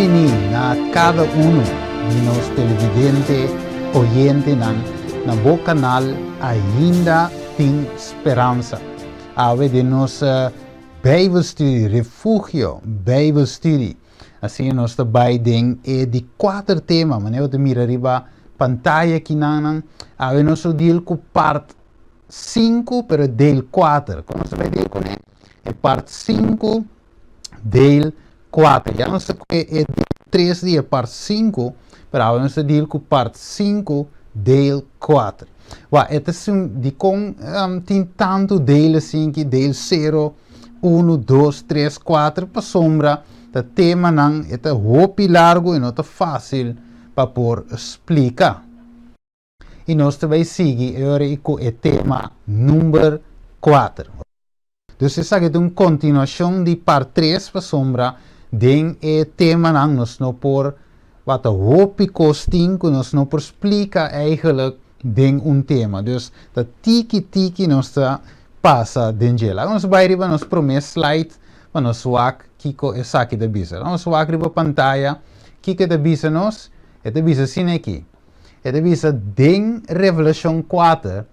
Bon bini na kada uno di nos televidente, oyentenan na bo kanal Ainda Tin Speransa. Awe den nos Bijbelstudie, Refugio Bijbelstudie. Asina nos ta bai den e di kuater tema, manera bo ta mira riba pantaya kinan. Awe nos lo deal ku part 5, pero deel 4. Kon nos ta bai deal kuné? E part 5, deel 4. Ya nos ta ku e deel 3 di e part 5, pero awe nos ta deal ku part 5, deel 4. Wa, e ta dikon tin tantu deel asin, deel 0, 1, 2, 3, 4? Pasombra ta temanan e ta hopi largu i no ta fásil pa por splika. I nos ta bai sigui ku e tema number 4. Dus esaki ta un kontinuashon di part 3, pasombra den e temanan nos no por wat hopi kos tin ku nos no por splika eigenlijk den un tema. Dus ta tiki tiki nos ta pasa den dje. Laga nos bai riba nos promé slide pa nos wak kiko esaki ta bisa. Nos wak riba pantaya kiko ta bisa nos. E ta bisa asina aki. E ta bisa: den Revelashon 4,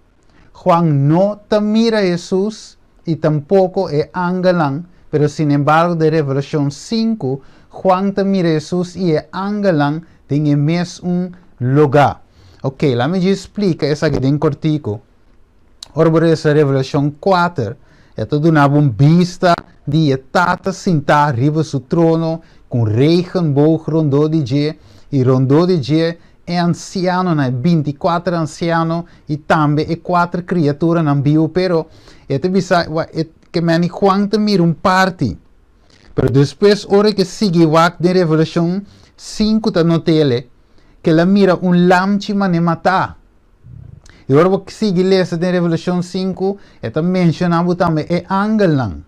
Juan no ta mira Hesus i tampoko e angelnan, pero sin embargo den Revelashon 5, Juan ta mira Hesus i e angelnan den e mesun lugá. Ok, laga mi splika esaki den kòrtiku. Ora bo lesa Revelashon 4, e ta duna un bista di e Tata sintá riba su trono ku regenboog rondó di dje, i rondó di dje e ansianonan, 24 ansiano i tambe e kuater kriaturanan bibu, pero e ta bisa ke meni Juan ta mira un parti. Pero despues, ora ku e sigui wak den Revelashon 5, ta not'é ku el a mira un lamchi mane matá. I ora bo sigui lesa den Revelashon 5, e ta menshoná tambe e angelnan.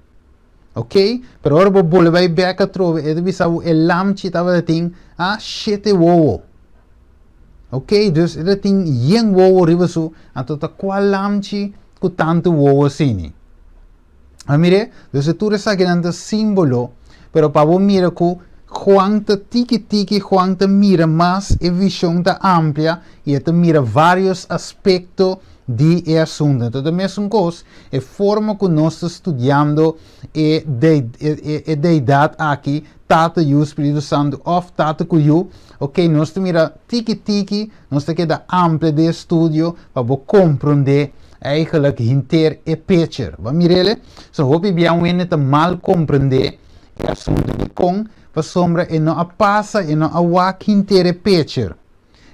Ok? Pero ora bo bolbe bai bèk atrobe, e ta bisa e lamchi tabatin 7 wowo. Ok? Dus e tin yen wowo riba su, anto ta kua lamchi ku tantu wowo asina? A mira, dus tur esakinan ta símbolo, pero pa bo mira ku Juan ta tiki tiki, Juan ta mira mas, e vishon ta amplia i e ta mira vários aspekto di e asuntu. Anto, mesun kos, e forma ku nos ta studiando e deidat aki, Tata, Yu, Spiritu Santu, òf Tata ku Yu, ok, nos ta mira tiki tiki, nos ta keda amplia den estudio pa bo komprondé eigenlijk henter e picture. Bo a mir'é? So hopi bia un hende ta mal komprondé e asuntu. Dikon? Pasombra e no a pasa, e no a wak henter e picture.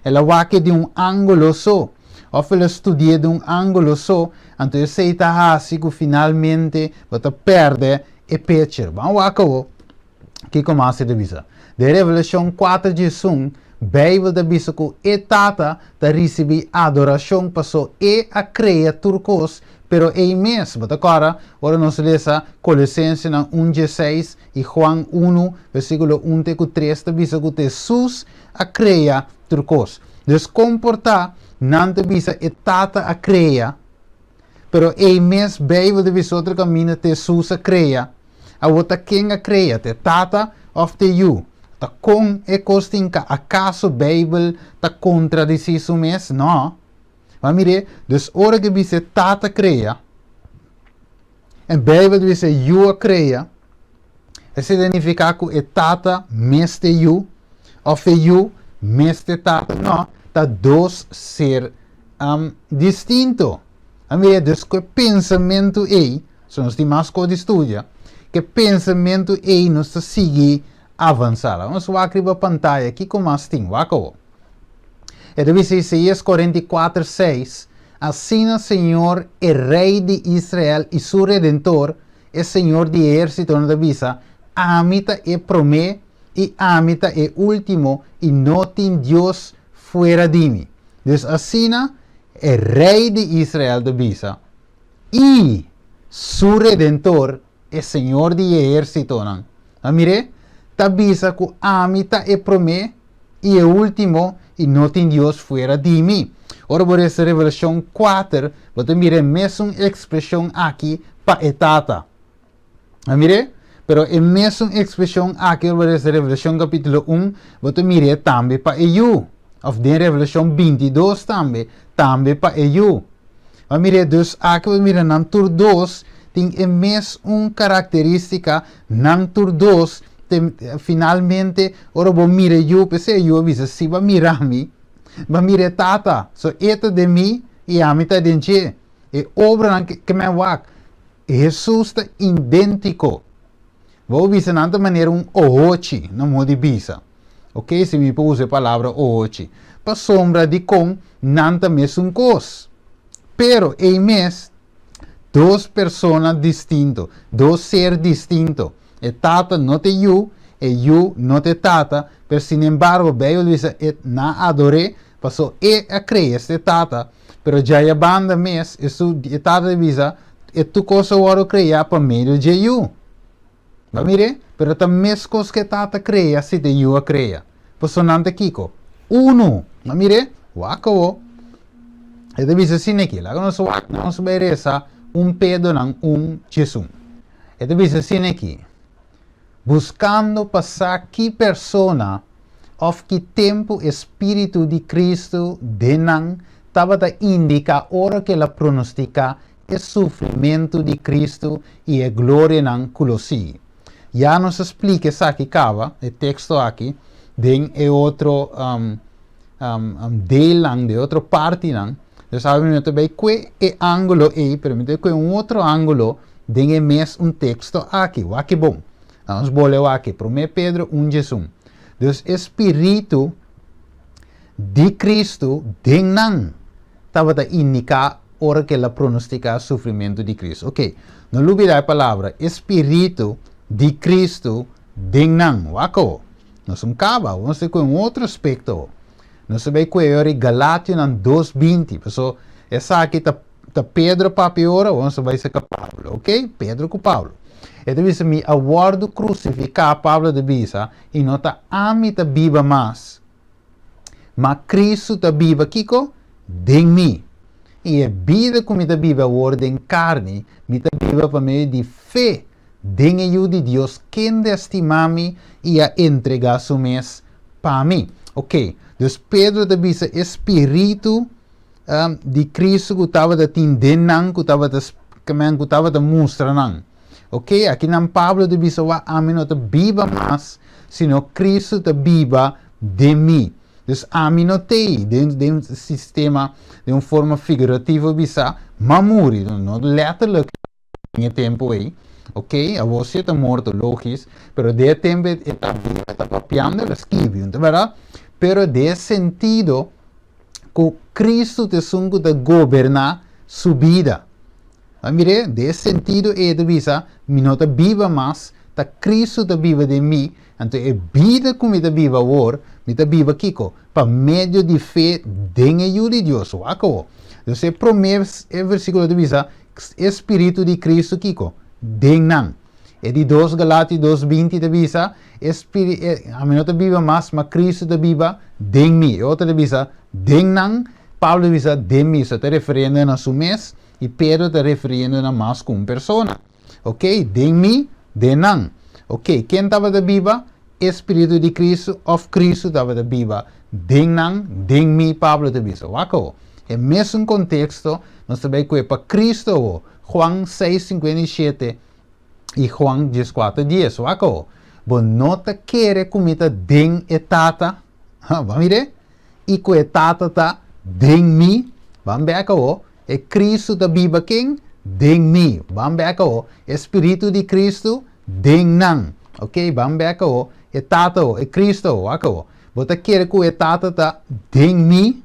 El a wak di un ángulo so. Òf el a studia di un ángulo so, anto esei ta hasi ku finalmente bo ta pèrdè e picture. Ban wak kiko mas ta bisa. Den Revelashon 4:11, Beibel ta bisa ku e Tata ta risibí adorashon paso e a krea tur kos, pero e mes, bo ta kòrda, ora nos lesa Kolosensenan 1:6 i Juan 1, versíkulo 1 te ku 3, ta bisa ku Hesus a krea tur kos. Dus kon por ta, nan ta bisa e Tata a krea, pero e mes Beibel ta bisa otro kaminda Hesus a krea? Awor ta ken a krea, te Tata òf te Yu? Ta kon e kos tin ka akaso Beibel ta kontradisí su mes? No. Ma mira, dus ora ku bisa Tata krea, e Beibel bisa Yu a krea, esei ta nifiká ku e Tata mes ta Yu, òf e Yu mes ta Tata? No, ta dos ser distinto. A mira, dus ku e pensamentu ei, so nos tin mas kos di studia, ku e pensamentu ei nos ta sigui avansá. Ban wak riba pantaya, kiko mas tin? Wak awor. E ta bisa Isaías 44, 6, Asina Señor, e Rei di Israel i su Redentor, e Señor di ehérsito, ta bisa: Ami ta e promé i ami ta e último i no tin Dios fuera di mi. Dus asina e Rei di Israel ta bisa i su Redentor, e Señor di ehérsitonan. A mira, ta bisa ku ami ta e promé i e último i no tin Dios fuera di mi. Ora bo lesa Revelashon 4, bo ta mira e mesun ekspreshon aki pa e Tata. A mira? Pero e mesun ekspreshon aki ora bo lesa Revelashon kapítulo un, bo ta mir'é tambe pa e Yu. Òf den Revelashon bintidos tambe, tambe pa e Yu. Bo mir'é dus aki bo mira nan tur dos tin e mes un karakterístika, nan tur dos te finalmente ora bo mira e Yu, p'esei e Yu a bisa, Si bo a mira mi, bo a mira e Tata. So e ta den mi i ami ta den dje. E obranan ke men wak. Hesus ta idéntiko. Bo a bisa nan ta manera un ohochi, na modo di bisa. Ok, si mi por usa e palabra ohochi. Pasobra dikon nan ta mesun kos. Pero ei mes, dos persona distinto, dos ser distinto. E Tata no ta e Yu, e Yu no ta e Tata, pero sinembargo Beibel bisa e nan a ador'é paso e a krea este Tata. Pero djaya banda mes, esu e Tata ta bisa, e tur kos a wòrdu kreá pa medio dje Yu. Bo a mir'é? Pero ta meskos ku e Tata krea si ta e Yu a krea. Pasobra nan ta kiko? Unu! Bo a mir'é? Wak awo. E ta bisa asina aki, laga nos wak, nos bai resa un Pedronan un djesun. E ta bisa asina aki, Buskando pa sa ki persona òf ki tempu e spiritu di Kristu den nan tabata indiká ora ku el a pronostiká e sufrimentu di Kristu i e glorianan ku lo sigui. Ya nos a splika esaki kaba, e teksto aki, den e otro deelnan, den e otro partinan. Dus awe mi no ta bai kue e ángulo ei, pero mi ta bai kue un otro ángulo den e mes un teksto aki. Wak e bon. Nos bole wak e. Promé Pedro un djesun. Dus e spiritu di Kristu den nan tabata indiká ora ku el a pronostiká sufrimentu di Kristu. Oke, no lubidá e palabra, e spiritu di Kristu den nan. Wak awo. Nos un kaba, awo nos ta kue un otro aspekto awo. Nos ta bai kue ora e Galationan dos binti, paso esaki ta ta Pedro papia ora, awo nos ta bai saka Pablo, ok? Pedro ku Pablo. E ta bisa, Mi a wòrdu krusifiká, Pablo ta bisa, i no ta ami ta biba mas, ma Kristu ta biba, kiko? Den mi. I e bida ku mi ta biba awor den karni, mi ta biba pa medio di fe den e Yu di Dios kende a stima mi i a entregá su mes pa mi. Ok, dus Pedro ta bisa e spiritu di Cristo ku tabata tin den nan, ku tabata ku tabata mustra nan. Ok, akinan Pablo ta bisa wak ami no ta biba mas, sino Cristo ta biba den mi. Dus ami no t'ei den den sistema, den un forma figurativo bisa, m'a muri, no letterlijk den e tempu ei, ok, awor si e ta morto, logis, pero den e tempu e ta biba, e ta papiando, el a skibi, no ta berdad? Pero den e sentido ku Cristo ta esun ku ta goberná su bida. A mir'é, den e sentido ei e ta bisa, mi no ta biba mas, ta Cristo ta biba den mi, anto e bida ku mi ta biba awor, mi ta biba kiko? Pa medio di fe den e Yu di Dios. Wak awor. Entonces e promé e versíkulo ta bisa, E spiritu di Cristo kiko? Den nan. E di dos Galati dos binti ta bisa, E spiri, e, ami no ta biba mas, ma Cristo ta biba den mi. E otro ta bisa, den nan. Pablo ta bisa, den mi. So ta referiendo na su mes i Pedro ta referiendo na mas ku un persona. Ok, den mi, den nan. Ok, ken tabata biba? E spiritu di Cristo of Cristo tabata biba den nan, den mi, Pablo ta bisa. Wak awo. E mesun konteksto nos ta bai kue pa Cristo awo, Juan seis sinkuenta i shete i Juan dieskuater dies. Wak awo. Bo no ta kere ku mi ta den e Tata? Ha, bo a mir'é? I ku e Tata ta den mi? Ban bek awo. E Cristo ta biba ken? Den mi. Ban bek awo. E spiritu di Cristo den nan. Ok, ban bek awo. E Tata awo, e Cristo awo, wak awo. Bo ta kere ku e Tata ta den mi?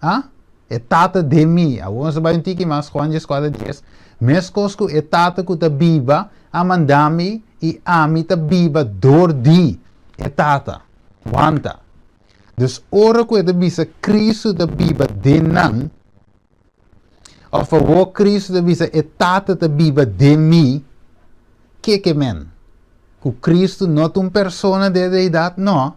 Ah? E Tata den mi. Awor nos ta bai un tiki mas, Juan dieskuater dies. Meskos ku e Tata ku ta biba a manda mi i ami ta biba dor di e Tata. Wanta. Dus ora ku e ta bisa Cristo ta biba den nan, Of awor Cristo ta bisa e Tata ta biba den mi, ke ke men? Ku Cristo no ta un persona den realidad? No.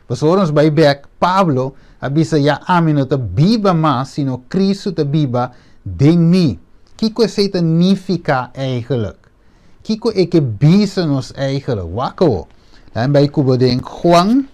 Pasobra ora nos bai bek, Pablo a bisa ya ami no ta biba mas, sino Cristo ta biba den mi. Kiko esei ta nifiká eigenlijk? Kiko e ke bisa nos eigenlijk? Wak awo. Laat bai ku bo den Juan.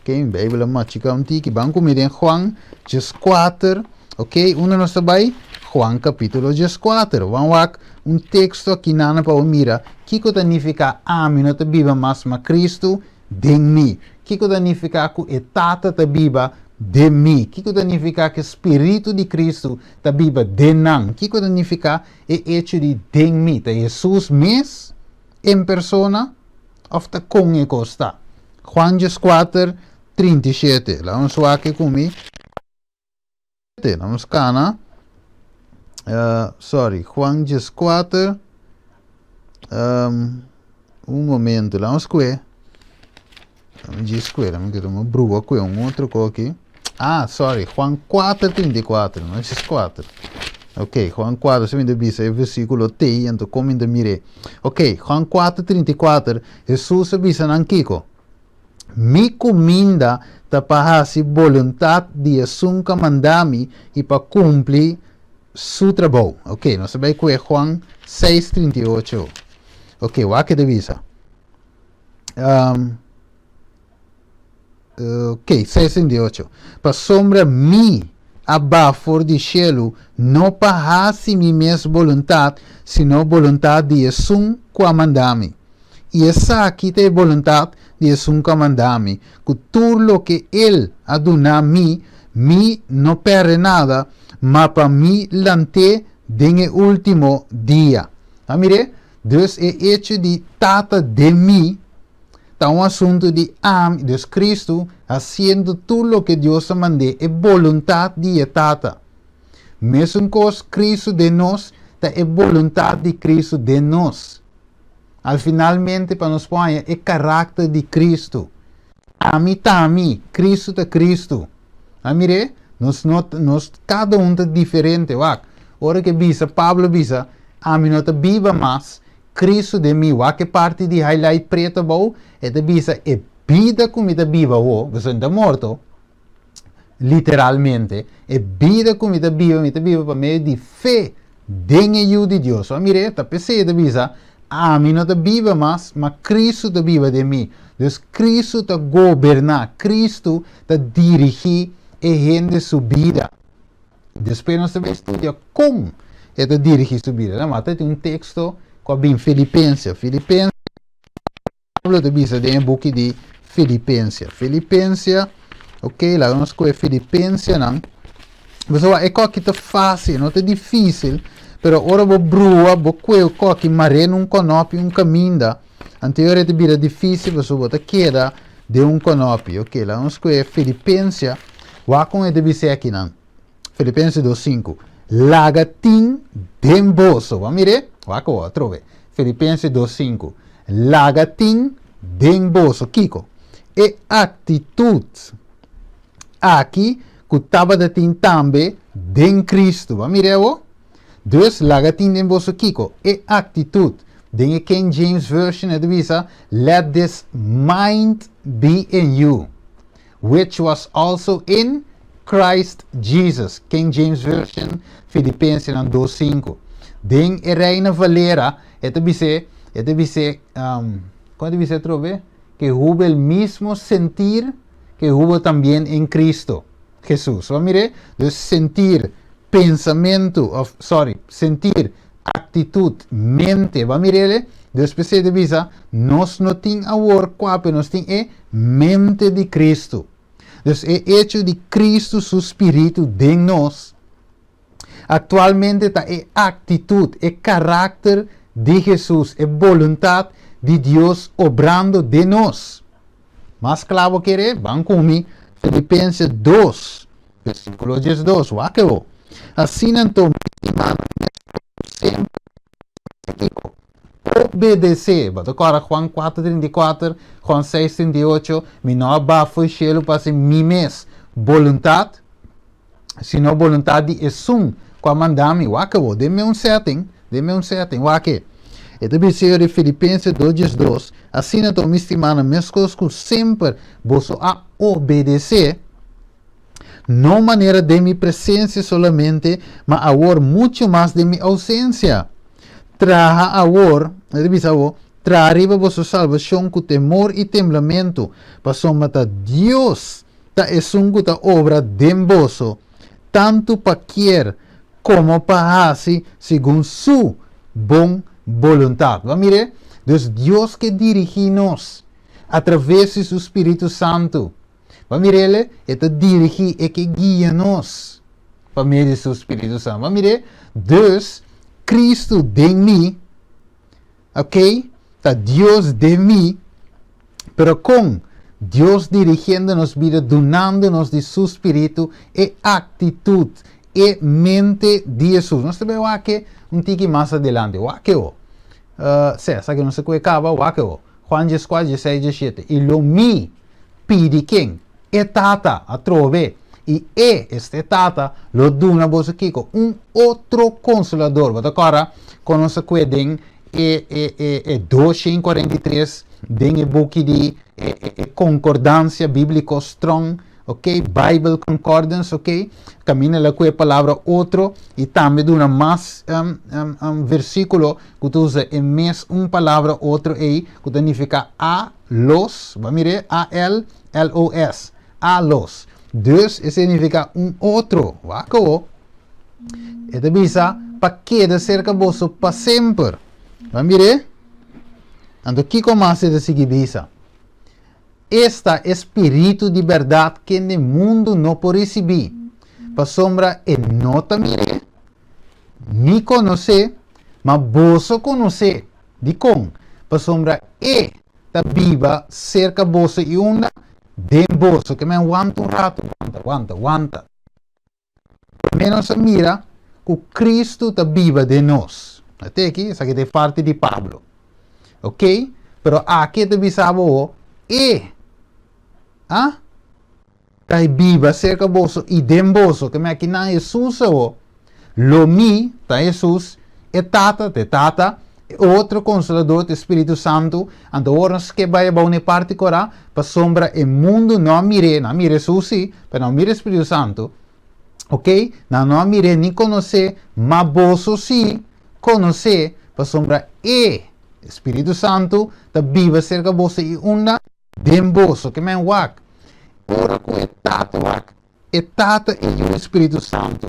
Ok, mi Bijbel a machika un tiki. Ban ku mi den Juan 14. Ok, unda nos ta bai? Juan kapítulo 14. Ban wak un teksto aki nana pa bo mira kiko ta nifiká ami no ta biba mas ma Kristu den mi. Kiko ta nifiká ku e Tata ta biba den mi? Kiko ta nifiká ku e Spiritu di Kristu ta biba den nan? Kiko ta nifiká e echo di den mi? Ta Hesus mes en persona òf ta kon e kos ta? Juan 14, 37. Laga nos wak ku mi. Nos kana. Sorry, Juan 14. Un momento, laat ons kwe. Laat me kwe, laat me kwe, me brua kwe un otro ko aki. Ah, sorry, Juan 4, 34, no es 4. Ok, Juan 4, se me bisa e versículo T, anto kom in mire. Ok, Juan 4, 34, Jesus bisa nan kiko. Mi kuminda ta pa hasi boluntat di esun ku a manda mi i pa kumpli su trabou. Ok, nos ta bai kue Juan 6, 38. Ok, wak e ta bisa. Ok, 6, 38. Pasobra mi a baha for di shelu no pa hasi mi mes boluntat, sino boluntat di esun ku a manda mi. I esaki ta e boluntat di esun ku a manda mi, ku tur loke el a duna mi, mi no pèrdè nada, ma pa mi lant'é den e último dia. Ta mir'é? Dus e echo di Tata den mi ta un asuntu di ami, dus Kristu hasiendo tur loke Dios a mand'é, e boluntat di e Tata. Mesun kos Kristu den nos ta e boluntat di Kristu den nos. Al finalmente pa nos por haña e karakter di Kristu. Ami ta ami, Kristu ta Kristu. A mir'é? Nos no, nos kada un ta diferente. Wak, ora ke bisa, Pablo bisa, ami no ta biba mas, Kristu den mi. Wak e parti di highlight pretu abou, e ta bisa e bida ku mi ta biba awor, pasobra mi ta morto, Literalmente, e bida ku mi ta biba, mi ta biba pa medio di fe den e Yu di Dios. Bo a mira, ta p'esei e ta bisa, Ami no ta biba mas, ma Kristu ta biba den mi. Dus Kristu ta goberná, Kristu ta dirigí e hende su bida. Despues nos ta bai studia kon e ta dirigí su bida. Nan a tin un teksto ku a bin Filipense. Filipense. Pablo ta bisa den e buki di Filipensia. Filipensia, ok, laga nos kohe Filipensianan. Pasobra e koki ta fásil, no ta difísil, pero ora bo brua, bo kue e koki mar'é na un kònòpi, un kaminda, anto e ora e ta bira difísil pasobra bo ta keda den un kònòpi. Ok, laga nos kohe Filipensia, wak kon e ta bis'é akinan. Filipenses 2, 5. Laga tin den boso. Bo a mir'é? Wak awor atrobe. Filipenses 2, 5. Laga tin den boso. Kiko? E aktitut aki ku tabata tin tambe den Kristu. Bo a mir'é awor? Dus, laga tin den boso kiko? E aktitut. Den e King James Version e ta bisa, Let this mind be in you. Which was also in Christ Jesus, King James Version, Filipensenan 2, 5. Den e Reina Valera, e ta bis'é, e ta bis'é, um, kon e ta bis'é atrobe? Que hubo el mismo sentir que hubo también en Cristo Jesús. Bo a mir'é? Dus sentir, pensamentu, of, sorry, sentir, actitud, mente, bo a mir'é? Dus p'esei ta bisa, nos no tin awor kua, pero nos tin e mente di Cristo. Dus e hecho di Cristo su spiritu den nos, actualmente ta e actitud, e karakter di Jesus, e boluntad di Dios obrando den nos. Mas kla bo kere? Ban ku mi Filipenses 2, versikulo 12. Wak e bo. Asina anto, mi stimánan, meskos ku semper nos a kiko? Obedesé. Bo ta kòrda Juan 4, 34, Juan 6, 38, Mi no a baha for shelu pa hasi mi mes boluntat, sino boluntat di esun ku a manda mi. Wak awor, den mi un setting, den mi un setting, wak e. E ta bisa yo di Filipenses 2, 12, Asina anto, mi stimánan, meskos ku semper boso a obedesé, no manera den mi presensia solamente, ma awor muchu mas den mi ousensia. Traha awor, e ta bisa awor, traha riba boso salbashon ku temor i temblamentu, pasobra ta Dios ta esun ku ta obra den boso, tantu pa kier komo pa hasi segun su bon boluntat. Bo a mir'é? Dus Dios ke dirigí nos atraves di su spiritu santu. Bo a mir'é? E ta dirigí, e ke guia nos pa medio di su spiritu santu. Bo a mir'é? Dus, Kristu den mi, ok, ta Dios den mi, pero kon? Dios dirigiendo nos bida, dunando nos di su spiritu e aktitut, e mente di Hesus. Nos ta bai wak un tiki mas adelante. Wak o. Sè, esaki nos ta kohe kaba, wak o. Juan dieskuater, diesseis, diesshete. I lo mi pidi ken? E Tata, atrobe. I E, esta e Tata, lo duna boso kiko? Un otro Konsolador. Bo ta kòrda kon nos a kue den e e e e 243 den e buki di e e e Konkordansia Bíbliko Strong, ok, Bible Concordance, ok, kaminda el a kue e palabra otro i tambe duna mas versíkulo ku ta usa e mes un palabra otro ei ku ta nifiká a los, bo a mir'é? A L L O S, a los. Dus e signifiká un otro. Wak awo. E ta bisa pa keda serka boso pa semper. Bo a mir'é? Anto kiko mas e ta sigui bisa? Esta e spiritu di bèrdat kende mundu no por risibí, pasobra e no ta mir'é ni konos'é, ma boso konos'é. Dikon? Pasobra e ta biba serka boso i unda? Den boso. Ke men wanta un ratu, wanta, wanta, wanta. Promé nos a mira ku Kristu ta biba den nos. Ate aki, esaki ta e parti di Pablo. Ok? Pero aki e ta bisa bo, e a ta biba serka boso i den boso. Ke men aki nan Hesus awo. Lo mi ta Hesus, e Tata ta e Tata, e otro Konsolador ta e Spiritu Santu. Anto awor nos ke bai abou na e parti korá, pasobra e mundu no a mir'é, nan a mira Hesus sí, pero nan no a mira e Spiritu Santu. Ok, nan no a mir'é ni konos'é, ma boso sí konos'é, pasobra e Spiritu Santu ta biba serka boso i unda? Den boso. Ke men wak, ora ku e Tata wak, E Tata, e Yu i Spiritu Santu.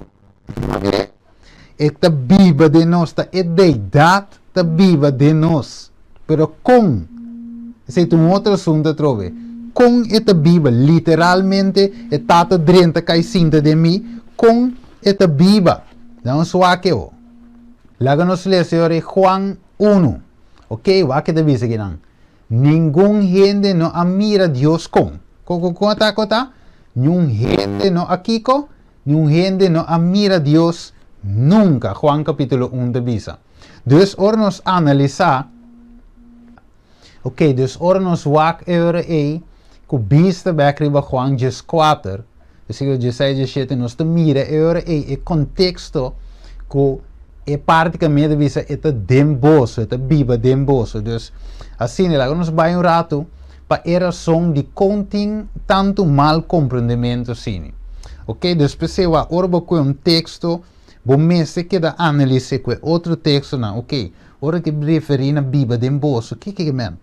Mire, E ta biba den nos, ta e Deidat ta biba den nos. Pero kon? Esei ta un otro asuntu atrobe. Kon e ta biba? Literalmente e Tata drenta kai sinta den mi. Kon e ta biba? Dan nos wak e o. Laga nos lesa e ora ei Juan unu. Oke, wak e ta bisa kinan. Ningun hende no a mira Dios kon. Kon kon kon ta kon ta? Niun hende no a kiko? Niun hende no a mira Dios nunka, Juan kapítulo un ta bisa. Dus ora nos analisá, oké, dus ora nos wak e ora ei ku bista bèk riba Juan dieskuater, Versíkulo dieseis, diesshete, nos ta mira e ora ei e konteksto ku e parti kaminda ta bisa e ta den boso, e ta biba den boso. Dus, asina, laga nos bai un ratu pa e rason dikon tin tantu mal komprendementu asina. Oke, dus p'esei wak ora bo kue un teksto, bo mester keda analis'é ku e otro tekstonan. Oke, ora ke referí na biba den boso, kiko ke men?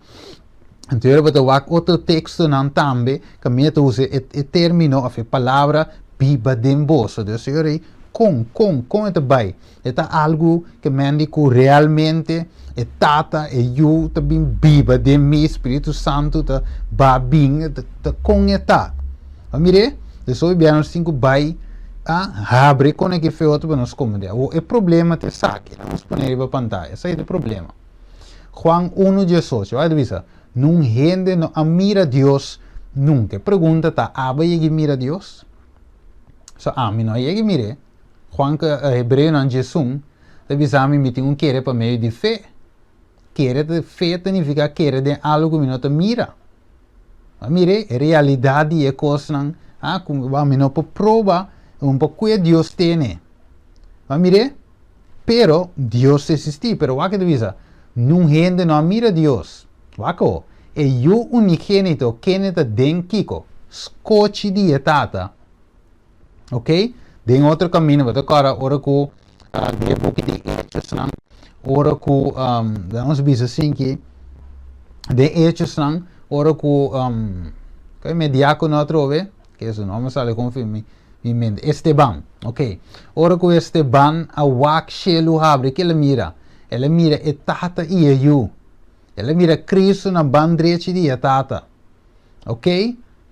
Anto ora bo ta wak otro tekstonan tambe kaminda ta usa e e término òf e palabra biba den boso. Dus e ora ei, kon, kon, kon e ta bai? E ta algu ke men di ku realmente e Tata, e Yu ta bin biba den mi, Spiritu Santu ta ba bin, ta kon e ta? Bo mir'é? Dus hopi bia nos tin ku bai a habri kon e ke fe otro pa nos komprendé. Awor e problema ta esaki, laga nos pone riba pantaya, esaki ta e problema. Juan unu diesocho, a bisa, Nun hende no a mira Dios nunka. E pregunta ta, Abo a yega mira Dios? So, ami no a yega mir'é. Juan Hebreonan diesun ta bisa mi, mi tin un kere pa medio di fe. Kere ta, fe ta nifiká kere den algu ku mi no ta mira. A mir'é, e realidat di e kosnan, ah, ku mi no por proba, mi no por kue Dios tene. A mir'é? Pero, Dios ta existí. Pero wak e ta bisa, Nun hende no a mira Dios. Wak awo, e Yu unigénito kende ta den kiko? Skochi di e Tata. Ok? Den otro kaminda, bo ta kòrda ora ku den e buki di Hechosnan, Ora ku, laga nos bisa asinki, den Hechosnan, ora ku e mediakono atrobe, ke su nomber sali kon fi mi mi mente, Esteban, ok. Ora ku Esteban a wak shelu habri, ke el a mira? El a mira e Tata i e Yu. El a mira Kristu na ban drechi di e Tata. Ok?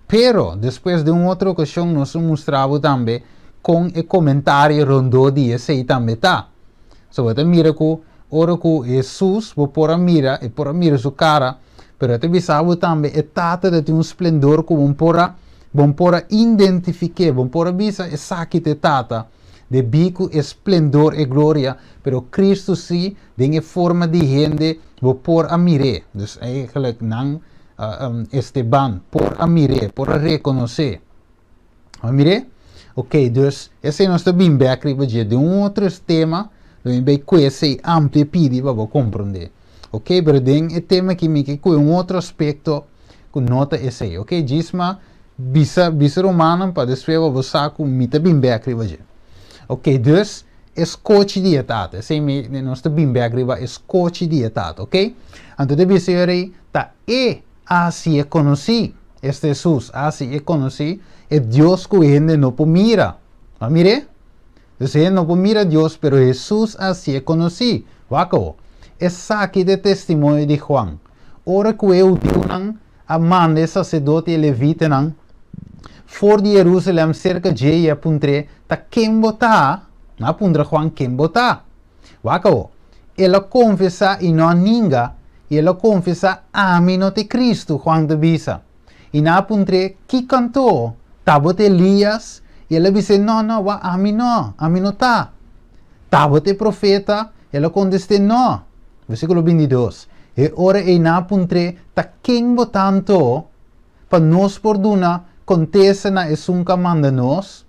Pero, despues den un otro okashon nos a mustra bo tambe kon e komentario rondó di esei tambe ta. So bo ta mira ku ora ku Hesus bo por a mira, e por a mira su kara, pero e ta bisa bo tambe e Tata ta tin un splendor ku bo por a bo por a identifik'é, bo por a bisa esaki ta e Tata, debí ku e splendor, e gloria, pero Kristu sí den e forma di hende bo por a mir'é. Dus eigenlijk nan Esteban por a mir'é, por a rekonosé. A mir'é? Ok, dus esei nos ta bin bek riba dje. Den un otro tema lo mi bai kue esei amplia pidi pa bo komprondé. Ok, pero den e tema aki mi ke kue un otro aspekto ku no ta esei. Ok, djis ma bisa bisa rumannan pa despues pa bo sa ku mi ta bin bek riba dje. Ok, dus e skochi di e tata. Esei mi nos ta bin bek riba e skochi di e tata. Ok, anto ta bisa e rei Ta e a hasié konosí, esta Hesus a hasi e konosí, e Dios ku hende no por mira. A mir'é? Dus hende no por mira Dios, pero Hesus a hasié konosí. Wak awo. Esaki ta e testimonio di Juan. Ora ku e hudiunan a manda e saserdote i e levitanan for di Herusalèm serka dje i a puntr'é, Ta ken bo ta? Nan a puntra Juan, Ken bo ta? Wak awo, el a konfesá i no a ninga, i el a konfesá, Ami no ta e Kristu, Juan ta bisa. I nan a puntr'é, Kiko anto? Ta bo ta Elías? I el a bis'é, No, no, wak, ami no, ami no ta. Ta bo ta e profeta? El a kontest'é, No. Versíkulo 22, E ora ei nan a puntr'é, Ta ken bo ta anto, pa nos por duna kontesta na esun ku a manda nos?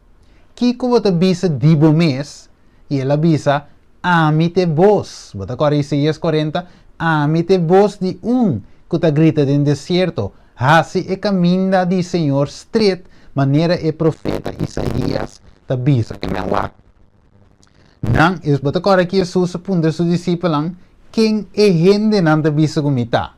Kiko bo ta bisa di bo mes? I el a bisa, Ami ta e bos. Bo ta kòrda Isaías 40? Ami ta e bos di un ku ta grita den desierto, Hasi e kaminda di Señor stret, manera e profeta Isaías ta bisa. Ke men wak. Nan, bo ta kòrda ki Hesus a puntra su disipelnan, Ken e hendenan ta bisa ku mi ta?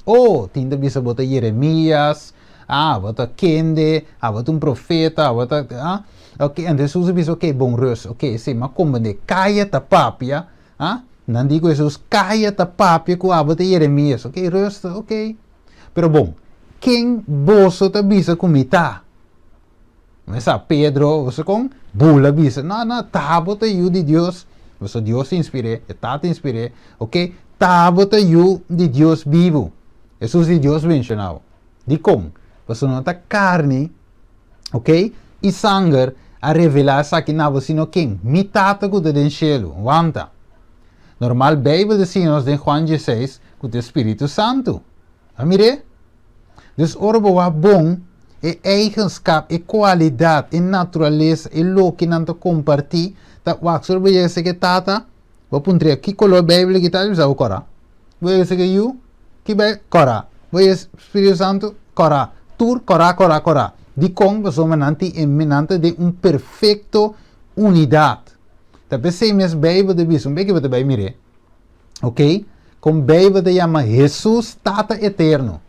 Oh, tin ta bisa bo ta Jeremías, ah, bo ta kende, ah, bo ta un profeta, bo ta, ah. Ok, anto Hesus a bisa, ok, bon rus, ok, si, m'a komprendé, kaya ta papia, ah, nan di ku Hesus, kaya ta papia ku abo ta Jeremías, ok, rustig, ok. Pero bon, ken boso ta bisa ku mi ta? Mi sa Pedro, boso kon bula bisa, no, no, ta bo ta yu di Dios, boso Dios inspir'é, e Tata inspir'é, ok, ta bo ta yu di Dios bibu. Hesus di Dios menshoná bo. Dikon? Pasobra no ta karni, ok, i sanger a revelá esaki na bo, sino ken? Mi Tata ku ta den shelu. Wanta. Normal Beibel ta siña nos den Juan dieseis ku ta e Spiritu Santu. A mir'é? Dus ora bo wak bon, e eigenskap, e kualidat, e naturalesa, e loke nan ta kompartí, ta wak. So ora bo yega seke tata, bo puntr'é ki kolor Beibel ki ta, e bisa bo kòrá. Bo yega seke yu, ki Beibel? Kòrá. Bo yega Spiritu Santu, kòrá. Tur kòrá, kòrá, kòrá. Dikon? Pasobra nan tin e, nan ta den un perfekto unidat. Ta p'esei mes Beibel ta bisa, un beki bo ta bai mir'é. Ok, kon Beibel ta yama Hesus Tata Eterno?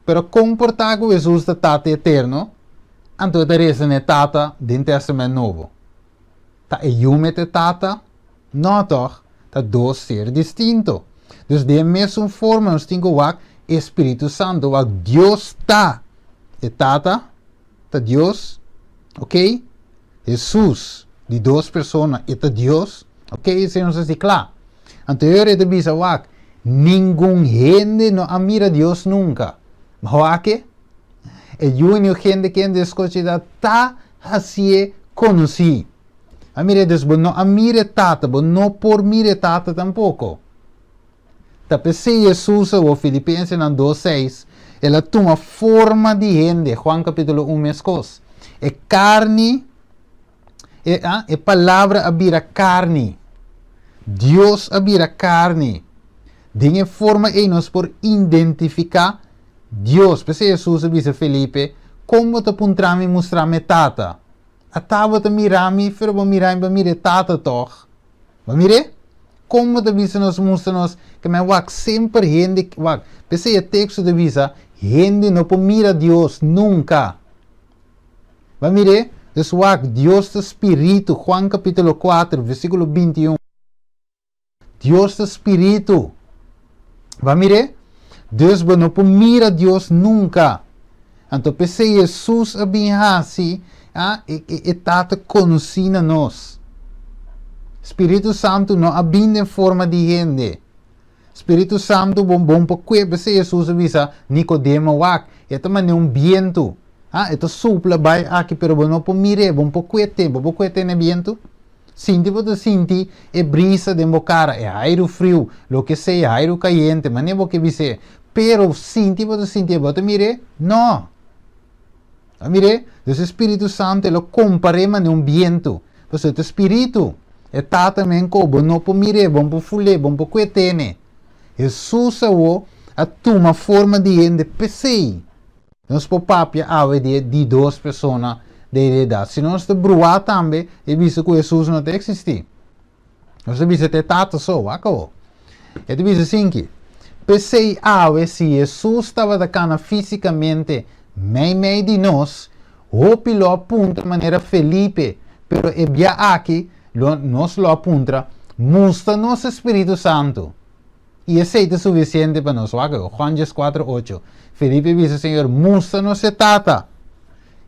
Pero kon por ta ku Hesus ta Tata Eterno, anto e ta resa na e Tata den Tèstamènt Nobo? Ta e Yu met e Tata? No tòg, ta dos ser distinto. Dus den e mesun forma nos tin ku wak e Spiritu Santu, wak Dios ta e Tata, ta Dios, ok? Hesus, di dos persona, e ta Dios, ok? Esei nos a si kla. Anto e ora e ta bisa, wak, ningun hende no a mira Dios nunka. Ma wak e, e Yu ni hende kende e skochida ta hasié konosí. A mira, dus bo no a mira e Tata, bo no por mira e Tata tampoko. Ta p'esei Hesus a wou Filipensenan dos seis, El a tuma forma di hende, Juan kapítulo un meskos. E karni, e, ah, e palabra a bira karni. Dios a bira karni. Den e forma ei nos por identifiká Dios. P'esei Hesus a bisa Felipe, Kon bo ta puntra mi mustra mi e Tata? Ata bo ta mira mi, pero bo mira mi, bo mira e Tata tòg. Bo mir'é? Kon bo ta bisa nos mustra nos ke men wak semper hende wak. P'esei e teksto ta bisa hende no por mira Dios nunka. Bo a mir'é? Dus wak, Dios ta spiritu, Juan kapítulo kuater, versíkulo 21. Dios ta spiritu. Bo a mir'é? Dus bo no por mira Dios nunka. Anto p'esei Hesus a bin hasi e Tata konosí na nos. Spiritu Santu no a bin den forma di hende. Spiritu Santu bo bon por kue. P'esei Hesus a bisa Nikodemo, Wak, e ta manera un bientu. E ta supla bai aki, pero bo no por mir'é, bo no por kue te. Bo por kue te na e bientu? Sinti bo ta sinti e brisa den bo kara, e airu friu, loke sea, airu kayente, manera bo ke bis'é. Pero sinti bo ta sintié, bo ta mir'é? No! Bo a mir'é? Dus e Spiritu Santu e lo kompar'é manera un bientu, pasobra e ta spiritu. E Tata men ku bo no por mir'é, bo no por ful'é, bo no por kue tene. Hesus awor a tuma forma di hende p'esei. Nos por papia awe di e di dos persona den e deidad. Si nos ta bruá tambe e bisa ku Hesus no ta eksistí. Nos ta bisa ta e Tata so, wak awor. E ta bisa asinki, P'esei awe si Hesus tabata kana físikamente meimei di nos, hopi lo a puntra manera Felipe, pero e bia aki lo nos lo a puntra, Mustra nos e Spiritu Santu. I esei ta sufisiente pa nos. Wak awor, Juan 14, ocho. Felipe bisa, Señor, mustra nos e Tata,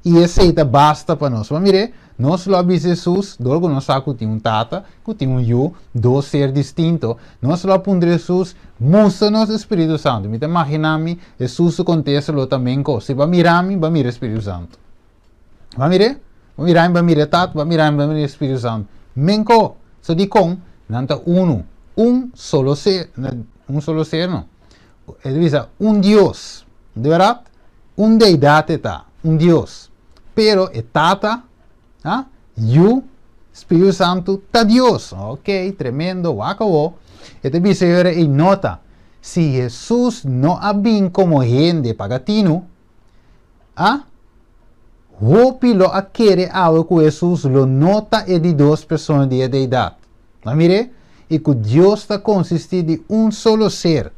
i esei ta basta pa nos. Bo mir'é, nos lo a bisa Hesus, dor ku nos sa ku tin un Tata, ku tin un Yu, dos ser distinto, nos lo a puntra Hesus, Mustra nos e Spiritu Santu. Mi ta imaginá mi, Hesus su kontesta lo ta menkos, Si bo a mira mi, bo a mira e Spiritu Santu. Bo a mir'é? Bo a mira mi, bo a mira e Tata, bo a mira mi, bo a mira e Spiritu Santu. Menko! So dikon? Nan ta unu. Un solo ser, un solo ser no. E ta bisa un Dios. Di bèrdat? Un deidat e ta, un Dios. Pero e Tata, ha, Yu, Spiritu Santu ta Dios. Ok, tremendo, wak awo. E ta bisa yora ei nota, si Hesus no a bin komo hende paga tinu, A Hopi lo a kere awe ku Hesus lo no ta e di dos persona di e Deidat. A mir'é? I ku Dios ta konsistí di un solo ser.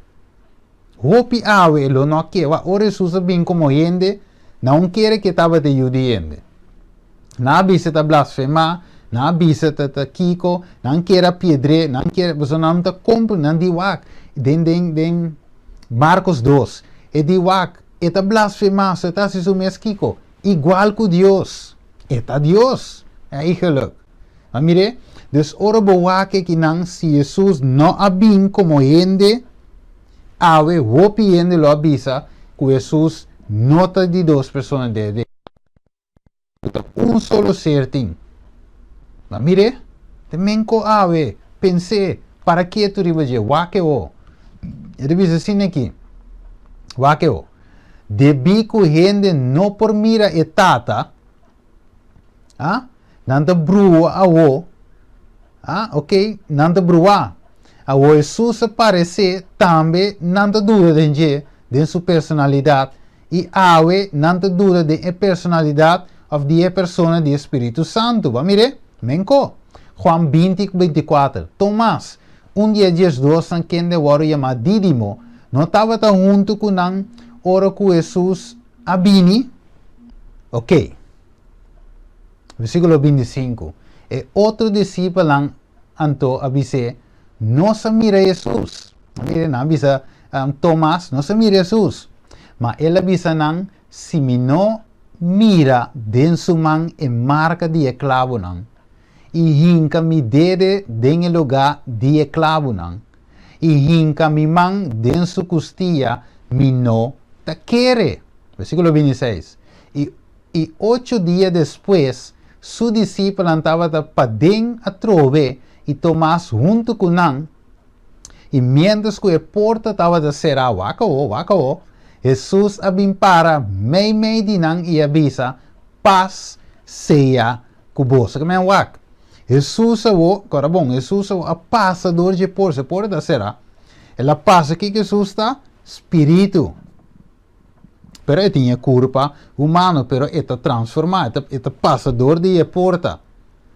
Hopi awe lo no a kere. Wak, ora Hesus a bin komo hende, nan un kere ku e tabata e Yu di hende. Nan a bisa e ta blasfemá, nan a bisa ta ta kiko, nan kere a piedr'é, nan kere, pasobra nan no ta komprendé, nan di wak, den den den Markos dos, e di wak, E ta blasfemá, so e ta hasi su mes kiko? Igual ku Dios. E ta Dios, eigenlijk. A mir'é? Dus ora bo wak ekinan, si Hesus no a bin komo hende, awe hopi hende lo a bisa ku Hesus no ta di dos persona den e ku ta un solo ser tin. Ma mir'é, te men ko awe, pens'é, para ketu riba dje, wak e ho. E ta bisa asina aki, wak e ho, Debí ku hende no por mira e Tata, a, nan ta brua awo, a, ok, nan ta brua. Awo Hesus a paresé, tambe nan ta duda den dje, den su personalidat, I awe nan ta duda den e personalidat of di e persona di e Spiritu Santu. Bo a mir'é? Menko. Juan 20 ku 24, Tomas, un di e diesdosnan kende a wòrdu yamá Dídimo, no tabata huntu ku nan ora ku Hesus a bini? Oké. Versíkulo 25, E otro disipelnan anto a bis'é, Nos a mira Hesus. Mira, nan a bisa Tomas, Nos a mira Hesus. Ma el a bisa nan, Si mi no mira den su man e marka di e klabunan, i hinka mi dede den e lugá di e klabunan, i hinka mi man den su kustia, mi no ta kere. Versíkulo 26, I I ocho dia despues, su disipelnan tabata paden atrobe i Tomas huntu ku nan, i miéntras ku e porta tabata será, wak awó, wak awó, Hesus a bin para meimei di nan i a bisa, Pas sea ku boso. Ke men wak? Hesus awó, kòrda bon, Hesus awó a pasa dor dje porta, e porta ta será, el a pasa, kiko Hesus ta? Spiritu. Pero e tin e kurpa humano, pero e ta transformá, e ta, e ta pasa dor di e porta.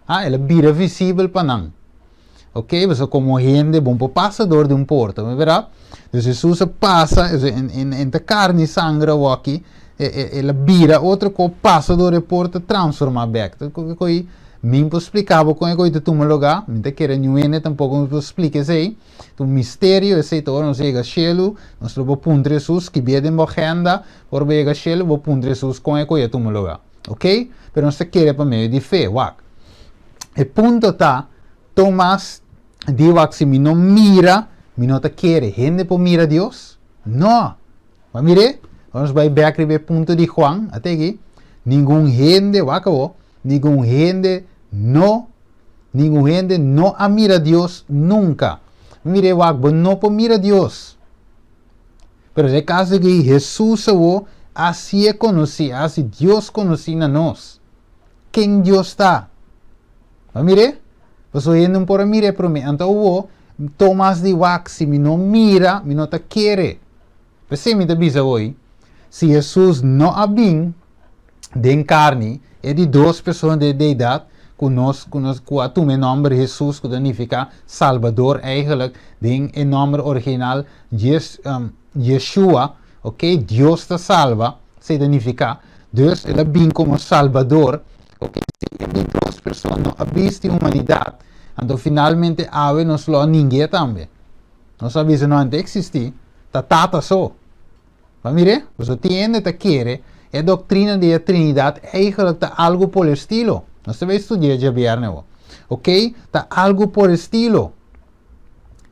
Ah, el a bira visibel pa nan. Ok, pasobra komo hende bo no por pasa dor di un porta, mi bera? Dus Hesus a pasa, en ta karni i sanger awoki, el a bira otro ko, pasa dor e porta, transforma bek. Ta koke koi mi por splika bo kon e koi ta tuma lugá, mi ta kere niun hende tampoko no por splika esei, ta un misterio esei, ta ora nos yega shelu, nos lo por puntra Hesus, skibia den bo agenda, ora bo yega shelu bo puntra Hesus kon e koi a tuma lugá. Ok, pero nos ta kere pa medio di fe, wak. E punto ta, Tomas di wak si mi no mira, mi no ta kere. Hende por mira Dios? No! Bo a mir'é? Ora nos bai bek riba e punto di Juan, a teki, ningun hende, wak awo, ningun hende no, ningun hende no a mira Dios nunka. Bo mir'é wak, bo no por mira Dios. Pero den e kaso aki, Hesus awo a hasié konosí, a hasi Dios konosí na nos. Ken Dios ta? Bo a mir'é? Pasobra hende no por a mir'é promé. Anto awo, Tomas di wak, si mi no mira, mi no ta kere. P'esei mi ta bisa hoy, si Hesus no a bin den karni, e di dos persona den e Deidat ku nos ku nos ku a tuma e nòmber Hesus ku ta nifiká Salbador eigenlijk den e nòmber original Yes Yeshua, ok, Dios ta salba, esei ta nifiká. Dus el a bin komo Salbador, ok, si e di dos persona no a bisti humanidat, anto finalmente awe nos lo a ningu'é tambe. Nos a bisa no a eksistí, ta Tata so. Bo a mir'é? Pasobra tin hende ta kere e doktrina di e Trinidat eigenlijk ta algu por estilo. Nos ta bai studi'é djabièrnè awor. Oké, ta algu por estilo.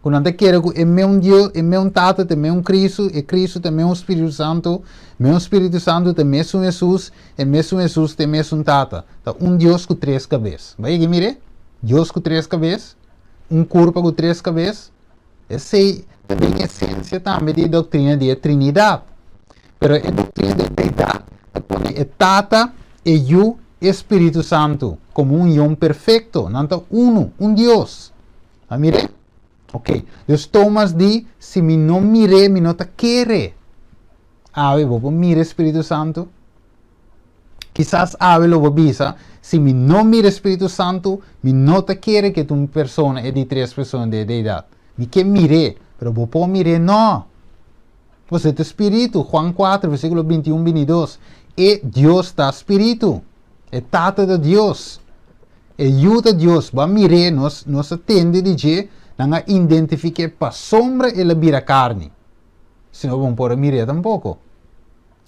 Ku nan ta kere ku e meun Dios, e meun Tata ta e meun Kristu, e Kristu ta e meun Spiritu Santu, meun Spiritu Santu ta e mesun Hesus, e mesun Hesus ta e mesun Tata. Ta un Dios ku tres kabes. Bo a yega mir'é? Dios ku tres kabes? Un kurpa ku tres kabes? Esei ta den esensia tambe di e doktrina di e Trinidat. Pero e doktrina di e Deidat ta pone e Tata, e Yu, e Spiritu Santu komo un union perfekto. Nan ta unu, un Dios. A mir'é? Ok. Dus Tomas di, Si mi no mir'é, mi no ta kere. Awe bo por mira e Spiritu Santu? Kisas awe lo bo bisa, Si mi no mira e Spiritu Santu, mi no ta kere ku e ta un persona, e di tres persona di e Deidat. Mi ke mir'é, pero bo por mir'é? No! Pasobra e ta spiritu. Juan kuater, versíkulo bintiun, bintidos, E Dios ta spiritu. E Tata ta Dios. E Yu ta Dios. Bo a mir'é, nos, nos a tende di dje, nan a identifik'é pasobra el a bira karni. Sino bo no por a mir'é tampoko.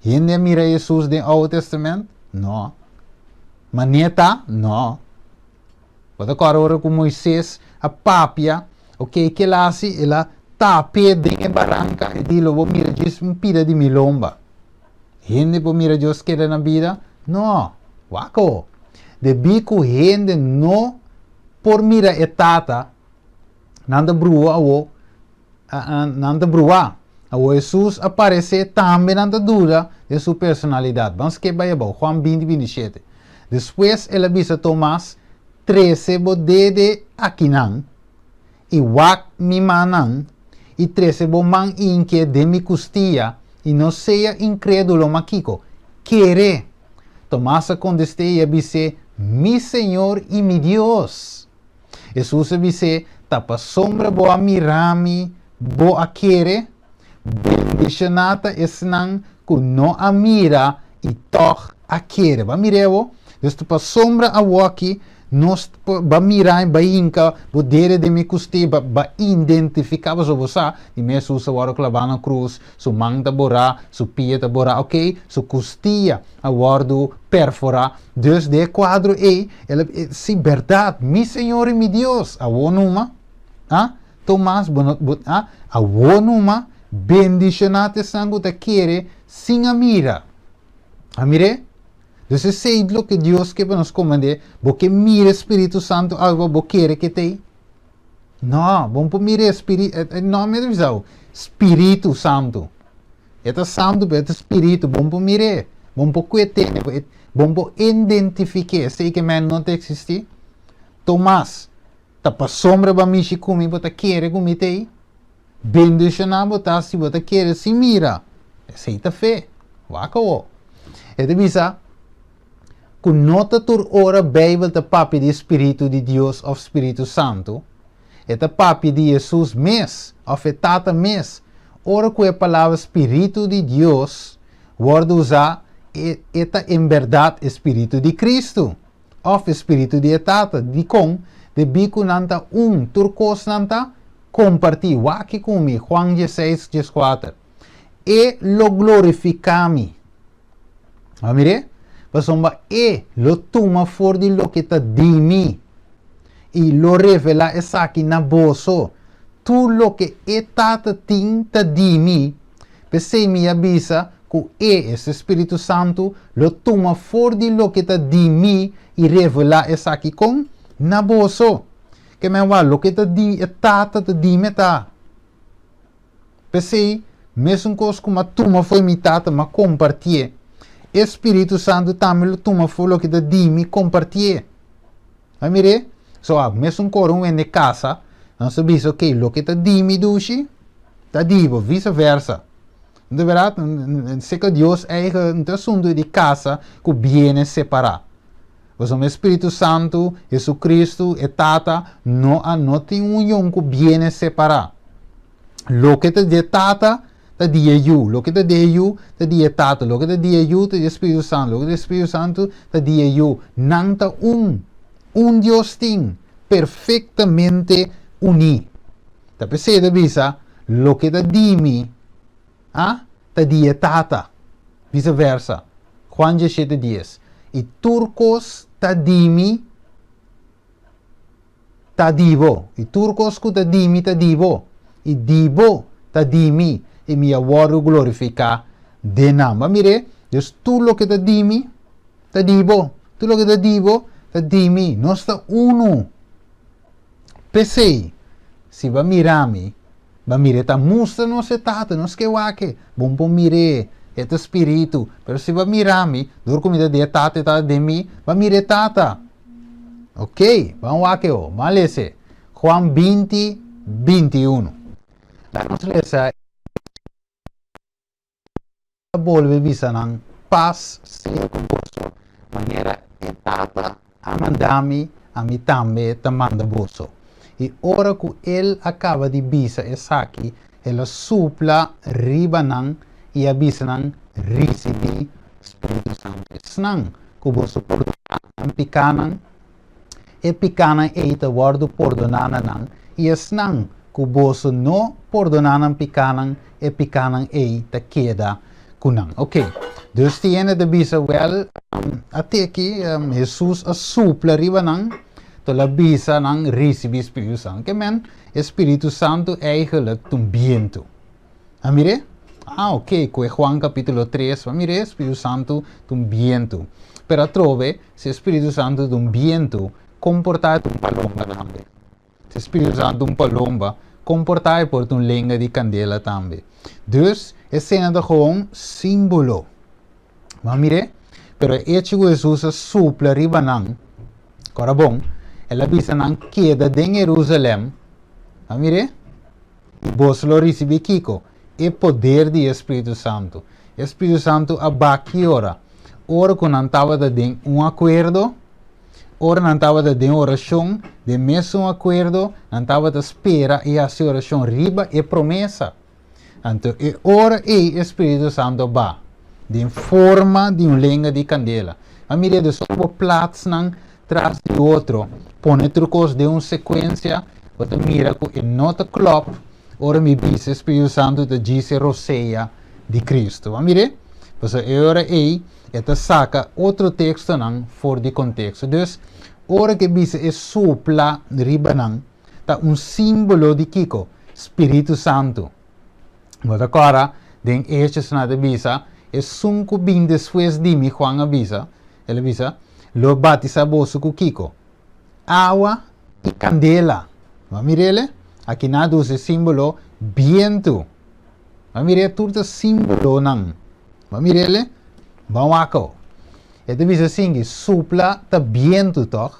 Hende a mira Hesus den Oude Testament? No. Manera ta? No. Bo ta kòrda ora ku Moises a papia, oke, ke el a hasi? El a tap'é den e baranka i di, Lo bo mira djis un pida di mi lomba. Hende por mira Dios keda na bida? No. Wak awo. Debí ku hende no por mira e Tata, nan ta brua awo Nan ta bruá. Awor Hesus a paresé, tambe nan ta duda den su personalidat. Ban skep bai abou, Juan 20, 27. Despues el a bisa Tomas, Trese bo dede akinan, i wak mi mannan, i trese bo man inke den mi kustia, i no sea inkrédulo, ma kiko? Kere! Tomas a kontest'é i a bis'é, Mi Señor i mi Dios! Hesus a bis'é, Ta pasobra bo a mira mi, bo a kere? Bendishoná ta esnan ku no a mira i tòg a kere. Bo a mir'é awor? Dus ta pasobra awoki nos bo a mira i bo a hinka bo dede den mi kustí, bo a identifiká, pasobra bo sa di mi Hesus a wòrdu klabá na krus, su man ta borá, su pia ta borá, oké, su kustia a wòrdu perforá. Dus den e kuadro ei, el a si bèrdat, mi Señor i mi Dios! Awor numa, a Tomas, bo no, bo, a Awor numa, bendishoná ta esnan ku ta kere sin a mira. A mir'é? Dus esei loke Dios ke pa nos komand'é, bo ke mira e Spiritu Santu awe pa bo kere ke t'ei? No, bo no por mira e Spiritu, e no mi ta bisa bo, Spiritu Santu. E ta santu pero e ta spiritu, bon por mir'é, bon por kue tene, bon por identifik'é, esei ke men no ta eksistí. Tomas, ta pasobra bo a mishi ku mi bo ta kere ku mi t'ei? Bendishoná bo ta si bo ta kere sin mira. Esei ta fe. Wak awor. E ta bisa ku no ta tur ora Beibel ta papia di e spiritu di Dios òf spiritu santu. E ta papia di Hesus mes, òf e Tata mes. Ora ku e palabra spiritu di Dios wòrdu usá, e ta en bèrdat e spiritu di Kristu, òf e spiritu di e Tata. Dikon? Debí ku nan ta un, tur kos nan ta kompartí. Wak ku mi, Juan diesseis, dieskuater. E lo glorifiká mi. A mir'é? Pasobra e lo tuma for di loke ta di mi i lo revelá esaki na boso. Tur loke e Tata tin ta di mi. P'esei mi a bisa ku e, esta Spiritu Santu, lo tuma for di loke ta di mi i revelá esaki kon? Na boso. Ke men wak, loke ta di e Tata ta di mi ta. P'esei, mesun kos ku m'a tuma fo'i mi Tata, m'a kompartié. E Spiritu Santu tambe lo tuma for loke ta di mi, kompartié. A mir'é? So, a mesun kor un hende kasa, nan sa bisa, ok, loke ta di mi dushi, ta di bo, vise versa. No ta bèrdat? Seka Dios eigen, no ta asuntu di kasa ku biene separá. Pasobra e Spiritu Santu, Jesucristo, e Tata, no a no tin un union ku biene separá. Loke ta di e Tata ta di e Yu, loke ta di e Yu ta di e Tata, loke ta di e Yu ta di e Spiritu Santu, loke ta di e Spiritu Santu ta di e Yu. Nan ta un. Un Dios tin, perfektamente uní. Ta p'esei ta bisa, Loke ta di mi, a ta di e Tata. Vise versa. Juan diesshete dies. I tur kos ta di mi ta di bo, i tur kos ku ta di mi ta di bo, i di bo ta di mi, i mi a wòrdu glorifiká den nan. Bo a mir'é? Dus tur loke ta di mi ta di bo, tur loke ta di bo ta di mi. Nos ta unu. P'esei, si bo a mira mi, bo a mira e ta mustra nos e Tata, nos ke wak e, bo no por mir'é, e ta spiritu. Pero si bo a mira mi, dor ku mi ta den e Tata, e Tata den mi, bo a mira e Tata. Ok, ban wak e ho, ban lesa e. Juan 20, 21. Laga nos lesa e. A bolbe bisa nan, Pas sea ku boso, manera e Tata a manda mi, ami tambe ta manda boso. I ora ku el a kaba di bisa esaki, el a supla riba nan i a bisa nan, Risibí Spiritu Santu. Esnan ku boso pordoná nan pikánan, e pikánan ei ta wòrdu pordoná na nan, i esnan ku boso no pordoná nan pikánan, e pikánan ei ta keda ku nan. Oké, dus tin hende ta bisa, Wèl, at'e aki Hesus a supla riba nan, to el a bisa nan risibí Spiritu Santu. Ke men, e Spiritu Santu eigelik ta un bientu. A mir'é? Ah, ok, ku e Juan kapítulo tres, a mir'é, Spiritu Santu ta un bientu. Pero atrobe, si e Spiritu Santu ta un bientu, kon por ta e ta un palomba tambe? Si e Spiritu Santu ta un palomba, kon por ta e por ta un lenga di kandela tambe? Dus, e sena ta gewoon símbolo. Bo a mir'é? Pero e echo ku Hesus a supla riba nan, kòrda bon, el a bisa nan keda den Herusalèm. Bo a mir'é? I boso lo risibí kiko? E poder di e Spiritu Santu. E Spiritu Santu a ba ki ora? Ora ku nan tabata den un akuerdo, ora nan tabata den orashon, den mesun akuerdo, nan tabata spera i hasi orashon riba e promesa. Anto e ora ei e Spiritu Santu a ba, den forma di un lenga di kandela. A mira dus ora bo plats nan tras di otro, pone tur kos den un sekuensia, bo ta mira ku e no ta klòp ora mi bisa e Spiritu Santu ta djis e rosea di Kristu. Bo a mir'é? Pasobra e ora ei e ta saka otro tekstonan for di konteksto. Dus, ora ku e bisa e supla riba nan, ta un símbolo di kiko? Spiritu Santu. Bo ta kòrda den Hechos nan ta bisa, Esun ku bin despues di mi, Juan a bisa, el a bisa, lo batisá boso ku kiko? Awa i kandela. Bo a mir'el? Aki nan a dusa e símbolo bientu. Bo a mir'é? Tur ta símbolonan. Bo a mir'el? Ban wak awo. E ta bisa asinki, supla ta bientu, tòg?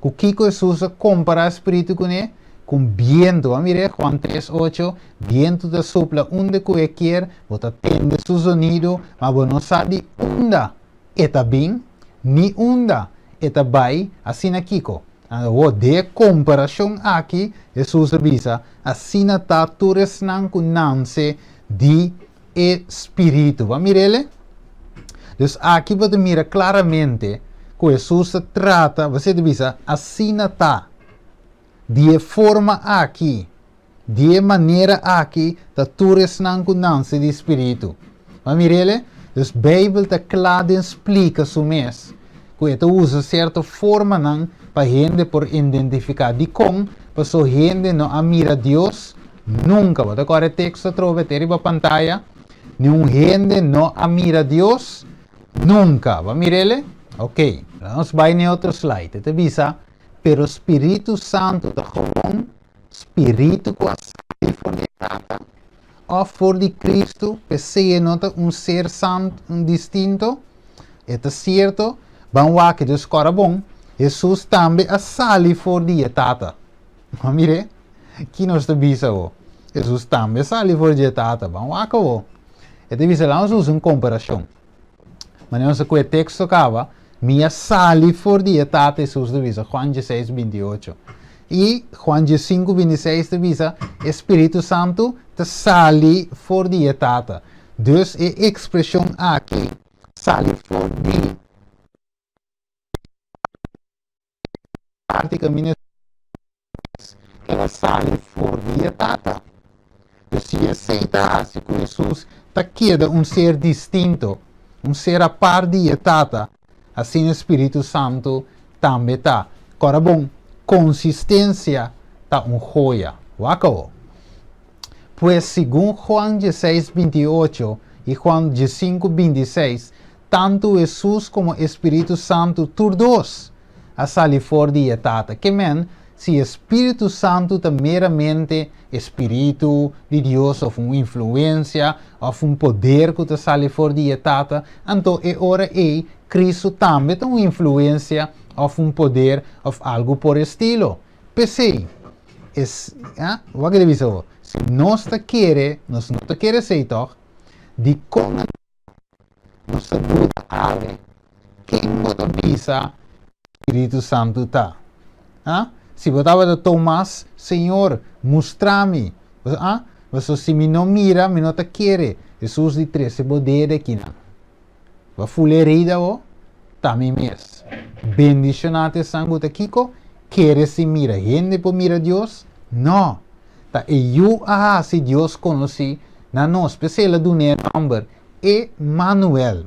Ku kiko Hesus a kompará spiritu kuné? Ku un bientu. Bo a mir'é? Juan tres, ocho, Bientu ta supla unda ku e kier, bo ta tende su zonidu, ma bo no sa di unda e ta bin, ni unda e ta bai, asina kiko? Awor, den e komparashon aki, Hesus a bisa, Asina ta tur esnan ku nanse di e spiritu. Bo a mira el? Dus aki bo ta mira klaramente ku Hesus ta trata, bo ta bisa, asina ta. Di e forma aki, di e manera aki ta tur esnan ku nanse di spiritu. Bo a mira el? Dus Beibel ta kla den splika su mes ku e ta usa sierto formanan pa hende por identifiká. Dikon? Paso hende no a mira Dios nunka. Bo ta kòrda e teksto atrobe te riba pantaya? Niun hende no a mira Dios nunka. Bo a mira el? Oké, nos bai na e otro slide. E ta bisa, Pero spiritu santu ta gewoon spiritu ku a sali for di e Tata òf for di Kristu, p'esei e no ta un ser santu distinto. E ta sierto, ban wak e dus kòrda bon, Hesus tambe a sali for di e Tata. Bo a mir'é? Ki nos ta bisa awo? Hesus tambe a sali for di e Tata. Ban wak awo. E ta bisa, laat nos usa un komparashon. Manera nos a kohe teksto kaba, Mi a sali for di e Tata, Hesus ta bisa, Juan dieseis, binti ocho. I Juan diesinku, bintiseis ta bisa, e Spiritu Santu ta sali for di e Tata. Dus e ekspreshon aki, sali for di, parti kaminda Hesus el a sali for di e Tata. Dus si esei ta hasi ku Hesus ta keda un ser distinto, un ser apart di e Tata, asina e Spiritu Santu tambe ta. Kòrda bon, konsistensia ta un hoya. Wak awo. Pues segun Juan dieseis 28 i Juan 15 26, tantu Hesus komo e Spiritu Santu tur dos a sali for di e Tata. Ke men, si e Spiritu Santu ta meramente e Spiritu di Dios òf un influensia òf un poder ku ta sali for di e Tata, anto e ora ei Kristu tambe ta un influensia òf un poder òf algu por estilo. P'esei, es, ah, wak e ta bisa bo, si nos ta kere, nos no ta kere esei tòg, dikon anto nos ta duda awe? Ken bo ta bisa Spiritu Santu ta? Ah, si bo tabata Tomas, Señor, mustra mi. Ah, pasobra si mi no mira, mi no ta kere. Hesus di trese bo dede akinan. Bo a fula herida bo? Ta mi mes. Bendishoná ta esnan ku ta kiko? Kere sin mira. Hende por mira Dios? No! Ta e Yu a hasi Dios konosí na nos. P'esei el a dun'é e nòmber Emanuel,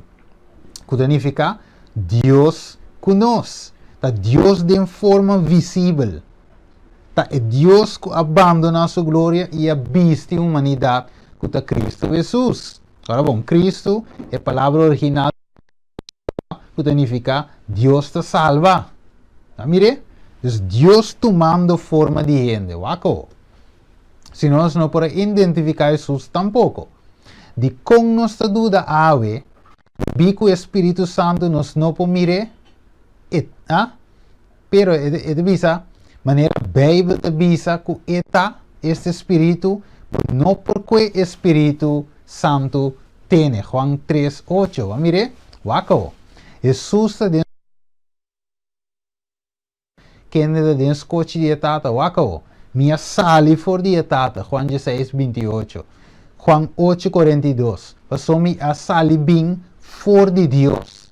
ku ta nifiká Dios ku nos. Ta Dios den forma visibel. Ta e Dios ku a bandoná su gloria i a bisti humanidat ku ta Kristu Hesus. Ora bon, Kristu, e palabra original ku ta nifiká Dios ta salba. Ta mir'é? Dus Dios tumando forma di hende. Wak awo. Si no, nos no por a identifiká Hesus tampoko. Dikon nos ta duda awe, debí ku e Spiritu Santu nos no por mir'é? E, a? Pero e ta bisa, manera Beibel ta bisa ku e ta, este spiritu, bo no por kue e Spiritu Santu tene. Juan tres, ocho. Bo a mir'é? Wak awo. Hesus ta den kende ta den skochi di e Tata. Wak awo. Mi a sali for di e Tata. Juan dieseis, 28. Juan ocho, 42. Pasobra mi a sali bin for di Dios.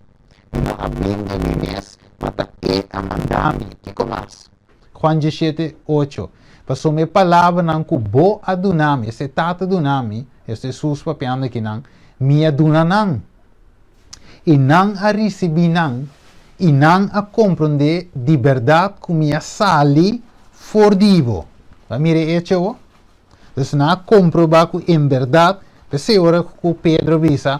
Mi no a bin di mi mes, ma ta E a manda mi. Kiko mas? Juan 17, 8. Pasobra e palabranan ku bo a duna mi, esta e Tata a duna mi, esta Hesus papiando akinan, mi a duna nan. I nan a risibí nan, i nan a komprondé di bèrdat ku mi a sali for di bo. Bo a mira e echo bo? Dus nan a komprobá ku en bèrdat, p'esei ora ku Pedro bisa,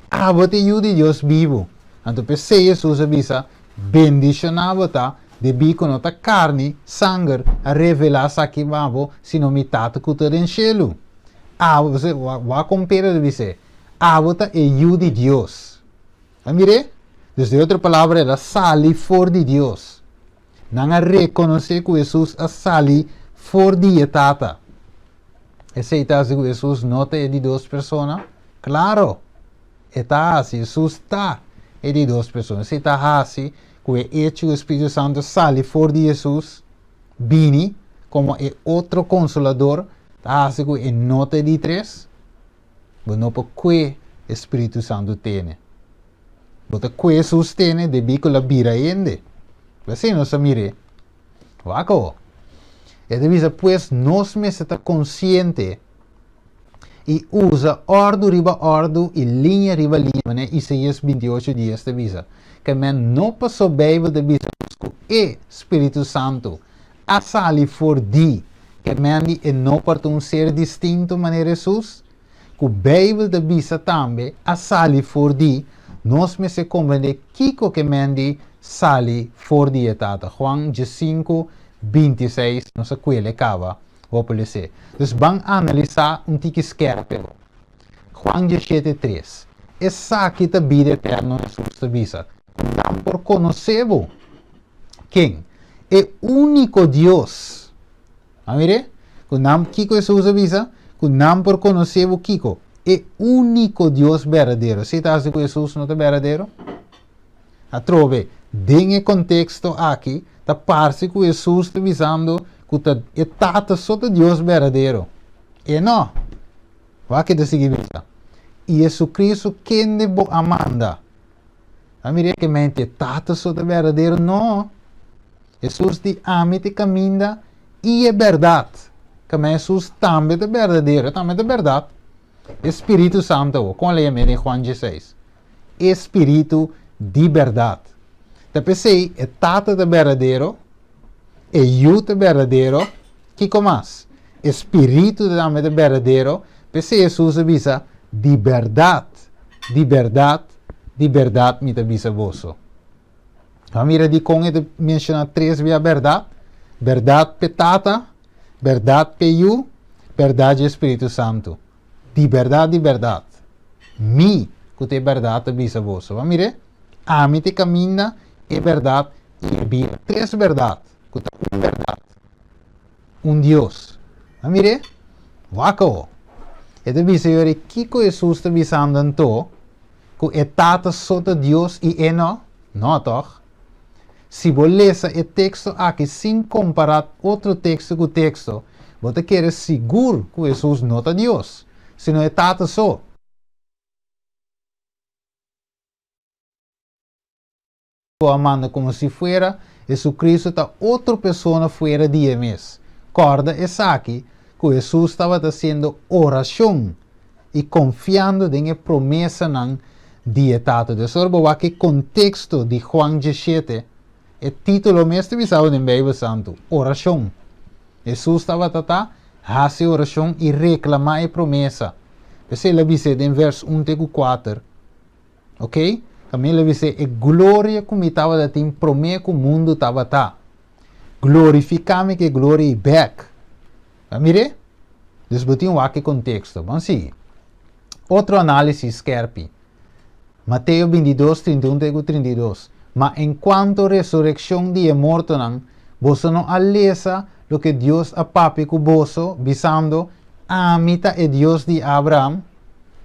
Abo ta e Yu di Dios bibu. Anto p'esei Hesus a bisa, Bendishoná bo ta, debí ku no ta karni, sanger, a revelá esaki pa bo, sino mi Tata ku ta den shelu. Abo, p'esei, wak kon Pedro ta bis'é, Abo ta e Yu di Dios. A mir'é? Dus den otro palabra, el a sali for di Dios. Nan a rekonosé ku Hesus a sali for di e Tata. Esei ta hasi ku Hesus no ta e di dos persona? Klaro! E ta hasi. Hesus ta e di dos persona. Esei ta hasi Ku e echo ku Spiritu Santu sali for di Hesus bini komo e otro Konsolador ta hasi ku e no ta e di tres? Bo no por kue e Spiritu Santu tene. Bo ta kue Hesus tene debí ku el a bira hende. P'esei nos a mir'é. Wak awor. E ta bisa, Pues nos mester ta konsiente i usa òrdu riba òrdu i liña riba liña, manera Isaías 28 dies ta bisa. Ke men no pasó Beibel ta bisa nos ku e Spiritu Santu a sali for di ke men di e no por ta un ser distinto manera Hesus, ku Beibel ta bisa tambe a sali for di, nos mester komprendé kiko ke men di sali for di e Tata. Juan 15, 26, nos a kuele kaba. Bo por les'é. Dus ban analisá un tiki skèrpi awor. Juan 17, 3, Esaki ta bida eterno, Hesus ta bisa, ku nan por konosé bo. Ken? E úniko Dios. A mir'é? Ku nan, kiko Hesus a bisa? Ku nan por konosé bo kiko? E úniko Dios berdadero. Esei ta hasi ku Hesus no ta berdadero? Atrobe, den e konteksto aki, ta parse ku Hesus ta bisando ku ta e Tata so ta Dios berdadero. E no! Wak e ta sigui bisa, I Hesukristu kende bo a manda. A mira e ke mente e Tata so ta berdadero? No! Hesus di, Ami ta e kaminda i e bèrdat. Kaminda Hesus tambe ta berdadero, e tambe ta bèrdat. E Spiritu Santu awor, kon a lei den Juan 16? E Spiritu di bèrdat. Ta p'esei e Tata ta berdadero, e Yu ta berdadero, kiko mas? E Spiritu tambe ta berdadero, p'esei Hesus a bisa, Di bèrdat, di bèrdat, di bèrdat mi ta bisa boso. Bo a mira dikon e ta menshoná tres bia bèrdat? Bèrdat p'e Tata, bèrdat p'e Yu, bèrdat dje Spiritu Santu. Di bèrdat, di bèrdat, mi ku ta e bèrdat ta bisa boso. Bo a mir'é? Ami ta e kaminda, e bèrdat i e bida. Tres bèrdat ku ta un bèrdat, un Dios. Bo a mir'é? Wak awor. E ta bisa yori kiko Hesus ta bisando anto, ku e Tata so ta Dios i e no? No, tòg? Si bo lesa e teksto aki sin kompará otro teksto ku teksto, bo ta kere sigur ku Hesus no ta Dios, sino e Tata so. Bo a manda komo si fuera Hesukristu ta otro persona fuera di e mes. Kòrda esaki, ku Hesus tabata hasiendo orashon i konfiando den e promesanan di e Tata. Dus ora bo wak e konteksto di Juan 17, e título mes ta bisa bo den Beibel Santu, Orashon. Hesus tabata ta hasi orashon i reklamá e promesa. P'esei el a bis'é den vèrs un te ku kuater, Oké? Tambe el a bis'é, E gloria ku mi tabata tin promé ku mundu tabata. Glorifiká mi ku e gloria ei bèk. Ta mir'é? Dus bo tin wak e konteksto. Ban sigui. Otro análisis skèrpi. Mateo 22, 31 te ku 32, Ma enkuanto resurekshon di e mortonan, boso no a lesa loke Dios a papia ku boso, bisando, Ami ta e Dios di Abraham,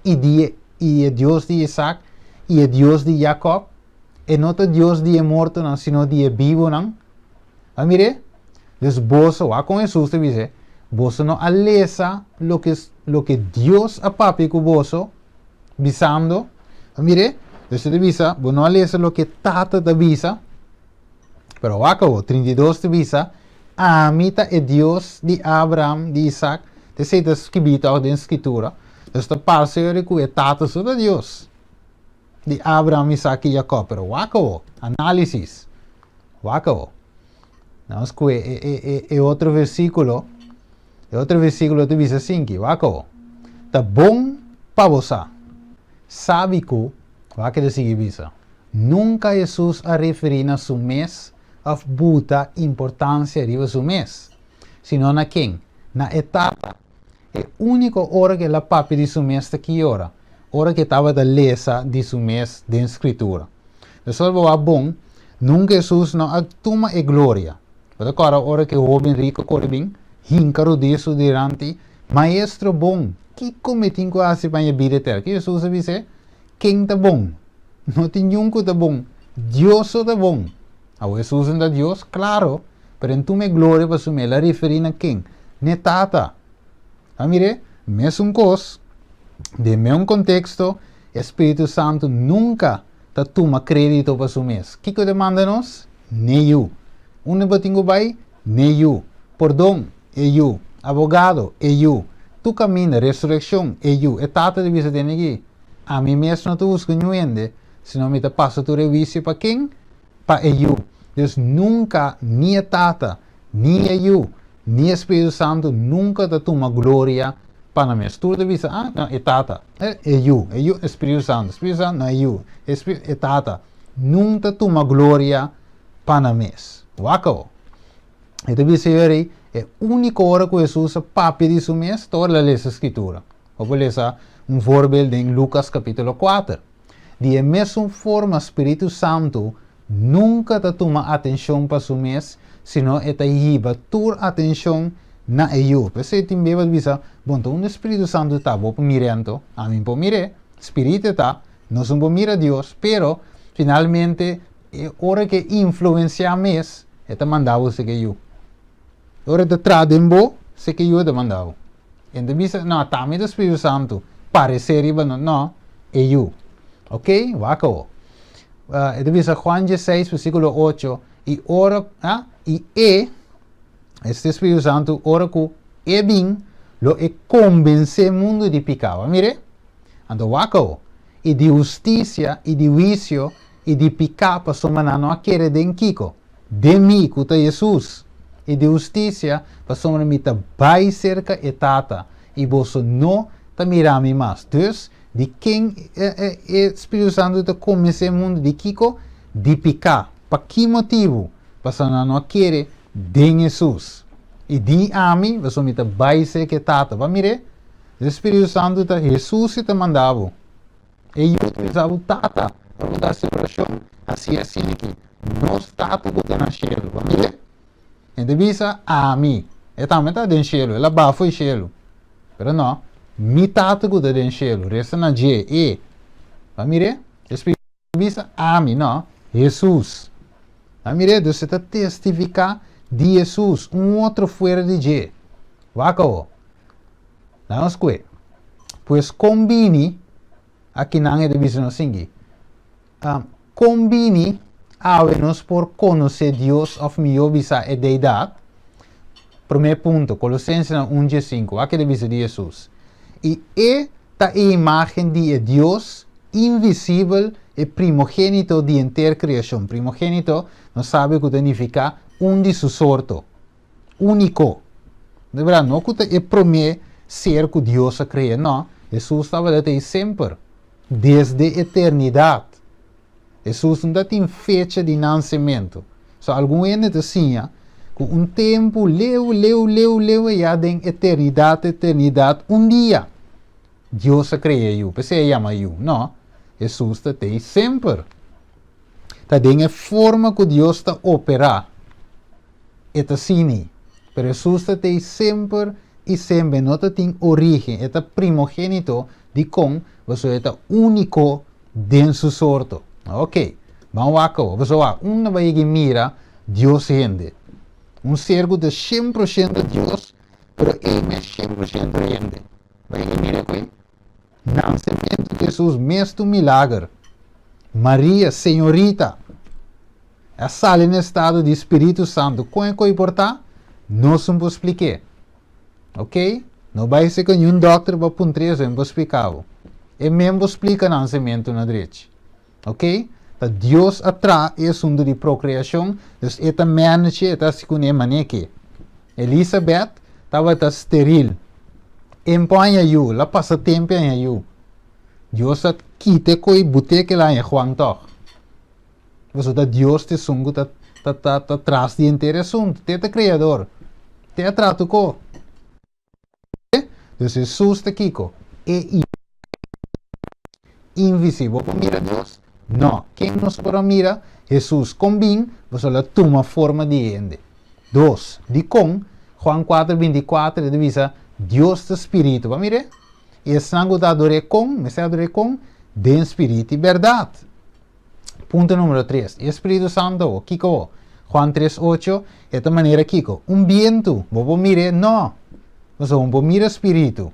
i di e i e Dios di Isaac, i e Dios di Jacob? E no ta Dios di e mortonan, sino di e bibunan. A mir'é? Dus boso, wak kon Hesus ta bis'é, boso no a lesa loke, loke Dios a papia ku boso, bisando, a mir'é? Dus e ta bisa, bo no a lesa loke Tata ta bisa, pero wak awor, 32 ta bisa, Ami ta e Dios di Abraham, di Isaac, ta esei ta skibí tòg den Skritura, dus ta parse yori ku e Tata so ta Dios di Abraham, Isaac i Jacob, pero wak awor, análisis, wak awor. Nos ku e, e, e, e otro versíkulo, e otro versíkulo ta bisa asinki, wak awor. Ta bon pa bo sa, sabi ku, wak e ta sigui bisa, nunka Hesus a referí na su mes òf buta importansia riba su mes, sino na ken? Na e Tata. E úniko ora ku el a papia di su mes ta ki ora? Ora ku e tabata lesa di su mes den Skritura. Pues ora bo wak bon, nunka Hesus no a tuma e gloria. Bo ta kòrda ora ku e hóben riku a kore bin, hinka rudia su dilanti, Maestro bon, kiko mi tin ku hasi pa haña bida eterno? Kiko Hesus a bis'é? Ken ta bon? No tin niun ku ta bon. Dios so ta bon. Awor Hesus no ta Dios? Klaro, pero en tuma e gloria pa su mes. El a referí na ken? N'e Tata. A mir'é, mesun kos, den meun konteksto, e spiritu santu nunka ta tuma krédito pa su mes. Kiko e ta manda nos? N'e Yu. Unda bo tin ku bai? N'e Yu. Pordon? E Yu. Abogado? E Yu. Tur kaminda, resurekshon? E Yu. E Tata ta bisa tene aki, Ami mes no ta husga niun hende, sino mi ta pasa tur e huisio pa ken? Pa e Yu. Dus nunka ni e Tata, ni e Yu, ni e Spiritu Santu nunka ta tuma gloria pa nan mes. Tur ta bisa, ah, no, e Tata, e Yu, e Yu, e Spiritu Santu, Spiritu Santu, no, e Yu, e Spiritu, e Tata. Nun ta tuma gloria pa nan mes. Wak awo. E ta bisa yori, e úniko ora ku Hesus a papia di su mes ta ora el a lesa Skritura. Bo por lesa un voorbeeld den Lukas kapítulo kuater. Di e mesun forma Spiritu Santu nunka ta tuma atenshon pa su mes, sino e ta hiba tur atenshon na e Yu. P'esei tin beba ta bisa, Bon, ta unda Spiritu Santu ta? Bo por mir'é anto? Ami por mir'é. Spiritu e ta. Nos no por mira Dios, pero finalmente e ora ku e influensiá mes, e ta manda bo seke Yu. Ora e ta traha den bo, seke Yu e ta manda bo. E ta bisa, no, tambe ta Spiritu Santu paresé riba nos. No, e Yu. Ok, wak awo. E ta bisa Juan dieseis, versíkulo ocho, I ora, ah, i e, este Spiritu Santu, ora ku e bin, lo e kombensé mundu di piká. Bo a mir'é? Anto wak awo. I di hustisia, i di huisio, i di piká, pasobra nan no a kere den kiko? Den mi, ku ta Hesus, i di hustisia, pasobra mi ta bai serka e Tata, i boso no ta mira mi mas. Dus, di ken e Spiritu Santu ta konvensé mundu di kiko? Di piká. Pa ki motibu? Pasobra nan no a kere den Hesus. I di ami, pasobra mi ta bai serka e Tata. Bo a mir'é? E Spiritu Santu ta Hesus i ta manda bo. E yu ta bisa bo tata pa bo ta hasi orashon hasi asina aki, Nos Tata ku ta na shelu. Bo a mira? E ta bisa ami. E tambe ta den shelu, el a baha fo'i shelu. Pero no, mi Tata ku ta den shelu, resta na dje, e. Bo a mira? E Spiritu ta bisa ami, no, Hesus. Bo a mira? Dus e ta testifiká di Hesus, un otro fuera di dje. Wak awo. Nan nos kue. Pues kon bini, akinan e ta bisa nos sigui, kon bini awe nos por konosé Dios òf mihó bisa e Deidat? Promé punto, Kolosensenan un diesinku, wak e ta bisa di Hesus, I e ta e imágen di e Dios invisibel, e primogénito di henter kreashon. Primogénito, nos sabi ku ta nifiká un di su sorto. Úniko. De berdad, no ku ta e promé ser ku Dios a krea, no. Hesus tabata ei semper, desde eternidat. Hesus no ta tin fecha di nansementu. So, algun hende ta siña ku un tempu leu, leu, leu, leu ayá den eternidat, eternidat, un dia Dios a krea yu. P'esei e yama yu. No, Hesus ta tei semper. Ta den e forma ku Dios ta operá. E ta sini. Pero Hesus ta tei semper i semper, e no ta tin orígen, e ta primogénito, dikon? Pasobra e ta úniko den su sorto. Oke, ban wak awor. Pasobra wak, unda bo a yega i mira Dios hende? Un ser ku ta shen por shento Dios, pero ei mes shen por shento hende. Bo a yega i mira ku ei? Nansementu di Hesus mes ta un milager. Maria, señorita, a sali na estado di Spiritu Santu. Kon e koi por ta? Nos no por splik'é. Ok? No bai serka niun dòkter pa puntr'é eso, e no por splika bo. E men por splika nansementu na drechi. Ok? Ta Dios a traha e asuntu di prokreashon, dus e ta manage, e ta hasi kuné manera ke. Elisabet tabata steril. E no por haña yu, el a pasa tempu haña yu. Dios a kita e koi but'é ke el a haña Juan tòg. Pasobra ta Dios ta esun ku ta ta ta tras di henter e asuntu. Te ta kreador. Te a traha tur kos. Dus Hesus ta kiko? E invisibel. Bo por mira Dios? No. Ken nos por a mira? Hesus. Kon bin? Pasobra el a tuma forma di hende. Dos, dikon? Juan kuater bintikuater e ta bisa, Dios ta spiritu. Bo a mir'é? I esnan ku ta ador'é kon? Mester ador'é kon? Den spiritu i bèrdat. Punto numero tres. E Spiritu Santu awor, kiko awor? Juan tres ocho, e ta manera kiko? Un bientu. Bo por mir'é? No. Pasobra bo por mira spiritu.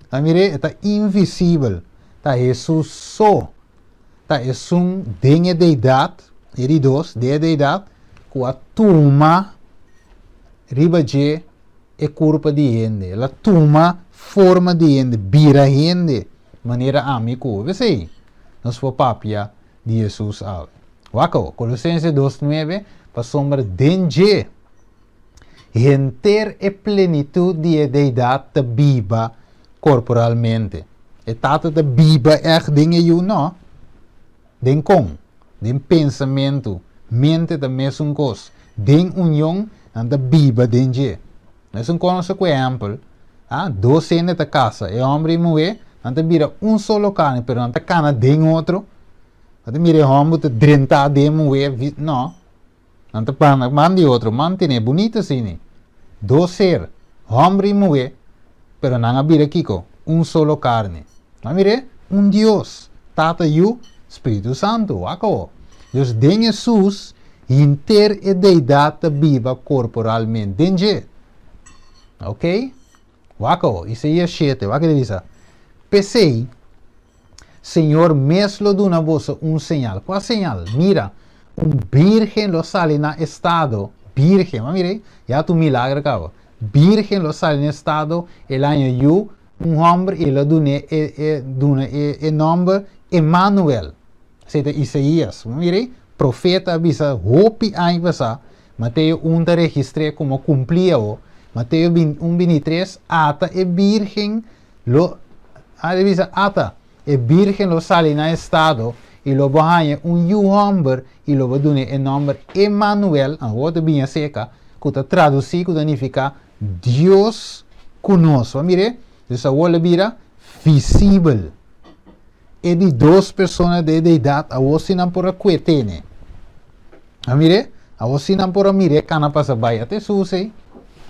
Ta mir'é? E ta invisibel. Ta Hesus so ta esun den e Deidat, e di dos, den e Deidat, ku a tuma riba dje e kurpa di hende. El a tuma forma di hende, bira hende, manera ami ku bo. P'esei nos por papia di Hesus awe. Wak awo, Kolosense dos nuebe, Pasobra den dje henter e plenitut di e Deidat ta biba korporalmente. E Tata ta biba ègt den e Yu? No. Den kon? Den pensamentu. Mente ta mesun kos. Den union, nan ta biba den dje. Mesun kos nos ta ku ehèmpel, a dos hende ta kasa, e hòmber i muhé, nan ta bira un solo karni, pero nan ta kana den otro. Nan ta mira e hòmber ta drentá den e muhé, no. Nan ta pana man di otro, mantené bunito asina. Dos ser, hòmber i muhé, pero nan a bira kiko? Un solo karni. Nan mir'é? Un Dios, Tata, Yu, Spiritu Santu. Wak awor. Dus den Hesus, henter e Deidat ta biba korporalmente. Den dje. Oké? Wak awor. Isaías shete, wak e ta bisa, P'esei, Señor mes lo duna boso un señal. Kua señal? Mira, un bírgen lo sali na estado, bírgen, wak mira ei, ya ta un milagro kaba. Bírgen lo sali na estado, el haña yu, un hòmber, i el lo dun'é e, e, duna e, e nòmber Emanuel. Esei ta Isaías. Wak mira ei, profeta a bisa hopi aña pasá, Mateo un ta registr'é komo kumplí awor. Mateo un bintitres, ata e bírgen Lo a bisa, Ata, e bírgen lo sali na estado i lo bo haña un yu hòmber i lo bo dun'é e nòmber Emanuel, awor ta biña seka, ku ta tradusí ku ta nifiká Dios ku nos. Bo a mir'é? Dus awor lo bira visibel. E di dos persona den e Deidat awor si nan por a kue tene. A mir'é? Awor si nan por a mir'é kana pasa bai. Ata Hesus ei.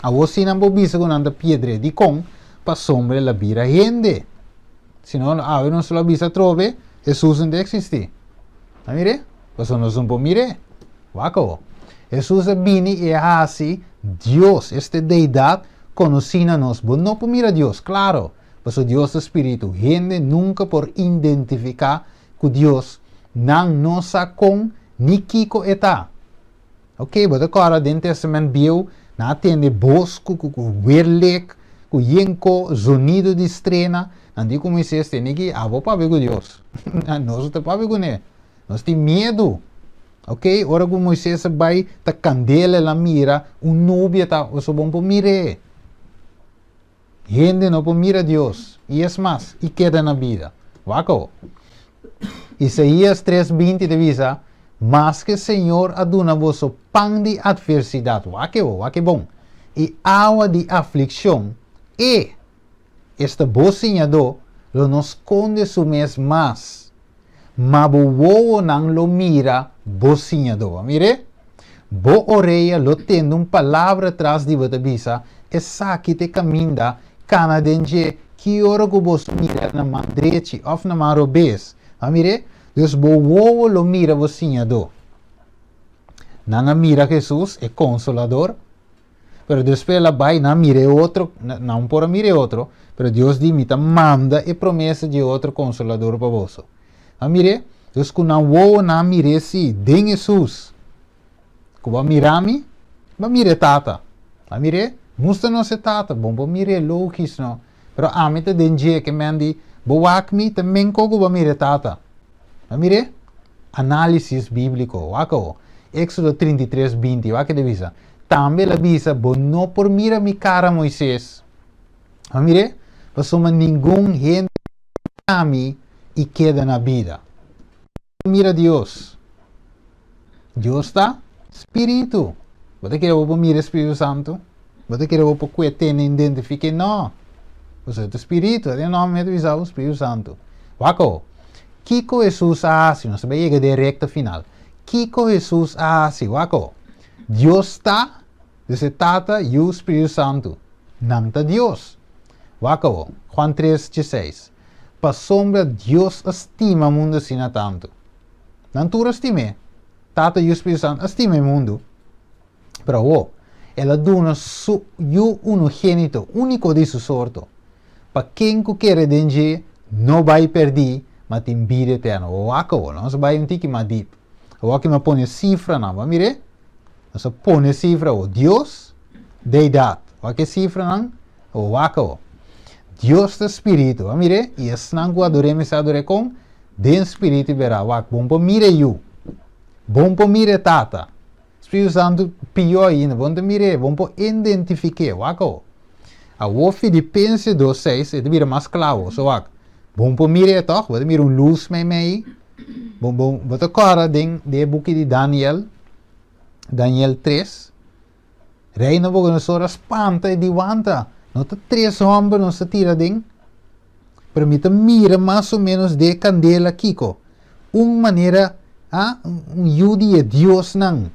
Awor si nan por bisa ku nan ta piedr'é. Dikon? Pasobra el a bira hende. Si no, awe nos lo a bisa atrobe, Hesus no ta eksistí. A mir'é? Pasobra nos no por mir'é. Wak awor. Hesus a bini i a hasi Dios, este Deidat, konosí na nos. Bo no por mira Dios, klaro, pasobra Dios ta spiritu. Hende nunka por identifiká ku Dios, nan no sa kon ni kiko e ta. Ok, bo ta kòrda den Testament Bieu, nan a tende bos ku ku ku werlek, ku yenko, zonido di strena. Nan di ku Moisés, Tene ki abo papia ku Dios. Nos no ta papia kuné. Nos tin miedu. Ok, ora ku Moisés a bai, ta kandela el a mira, un nubia ta, pasobra bo no por mir'é. Hende no por mira Dios, i es mas, i keda na bida. Wak awo. Isaías tres binti ta bisa, Maske Señor a duna boso pan di atversidat, wak e bo, wak e bon, i awa di aflikshon, E, esta bo Siñadó, lo no skonde su mes mas. Ma bo wowonan lo mira bo siñadó. A mir'é? Bo orea lo tende un palabra tras di bo ta bisa, Esaki ta e kaminda, kana den dje, ki ora ku boso mira na man drechi òf na man robes. A mir'é? Dus bo wowo lo mira bo siñadó. Nan a mira Hesus, e Konsolador, Pero despues el a bai, nan a mira e otro, nan por a mira e otro, pero Dios di, Mi ta manda e promesa dje otro Consolador pa boso. Nan a mir'é, dus ku nan wowo nan a mir'é sí, den Hesus. Ku bo a mira mi, bo a mira e Tata. Nan a mir'é, mustra nos e Tata. Bon bo mir'é, logis no. Pero ami ta den dje, ke men di, bo wak mi, ta menko ku bo a mira e Tata. Nan a mir'é? Análisis bíbliko, wak awo. Éxodo 33, 20, wak ke ta bisa. Tambe el a bisa, Bo no por mira mi kara, Moises. Bo a mir'é? Pasobra ningun hende por mira mi i keda na bida. Mira Dios. Dios ta Spiritu. Bo ta kere bo por mira e Spiritu Santu? Bo ta kere bo por kue tene identifiké? No. Pasobra e ta Spiritu. E nòmber mi ta bisa bo, Spiritu Santu. Wak awo. Kiko Hesus a hasi? Nos ta bai yega den rekta final. Kiko Hesus a hasi? Wak awo. Dios ta, dus e Tata, Yu, Spiritu Santu. Nan ta Dios. Wak awo, Juan tres, dieseis. Pasobra Dios a stima mundu asina tantu. Nan tur a stim'é. Tata, Yu, Spiritu Santu a stima e mundu. Pero awor, el a duna su Yu unogénito, úniko di su sorto, pa ken ku kere den dje no bai pèrdí, ma tin bida eterno. Wak awor, nos a bai un tiki mas dip. Awor aki mi a pone sifranan. Bo a mir'é? Nos a pone sifra awor. Dios, Deidat. Wak e sifranan? Awor wak awor. Dios ta spiritu. Bo a mir'é? I esnan ku ador'é mester ador'é kon? Den spiritu i bèrdat. Wak, bon por mira e Yu. Bon por mira e Tata. Spiritu Santu pió ainda, bo no ta mir'é, bo no por identifik'é. Wak awor. Awor Filipenses 2:6 e ta bira mas kla awor. So wak, bo no por mir'é tòg, bo ta mira un lus meimei. Bo, bo, bo ta kòrda den den e buki di Daniel, Daniel 3, Rei Nabucodonosor a spanta e di wanta, no ta tres hòmber nos ta tira den? Pero mi ta mira mas o ménos den e kandela kiko? Un manera, ah, un yu di e diosnan.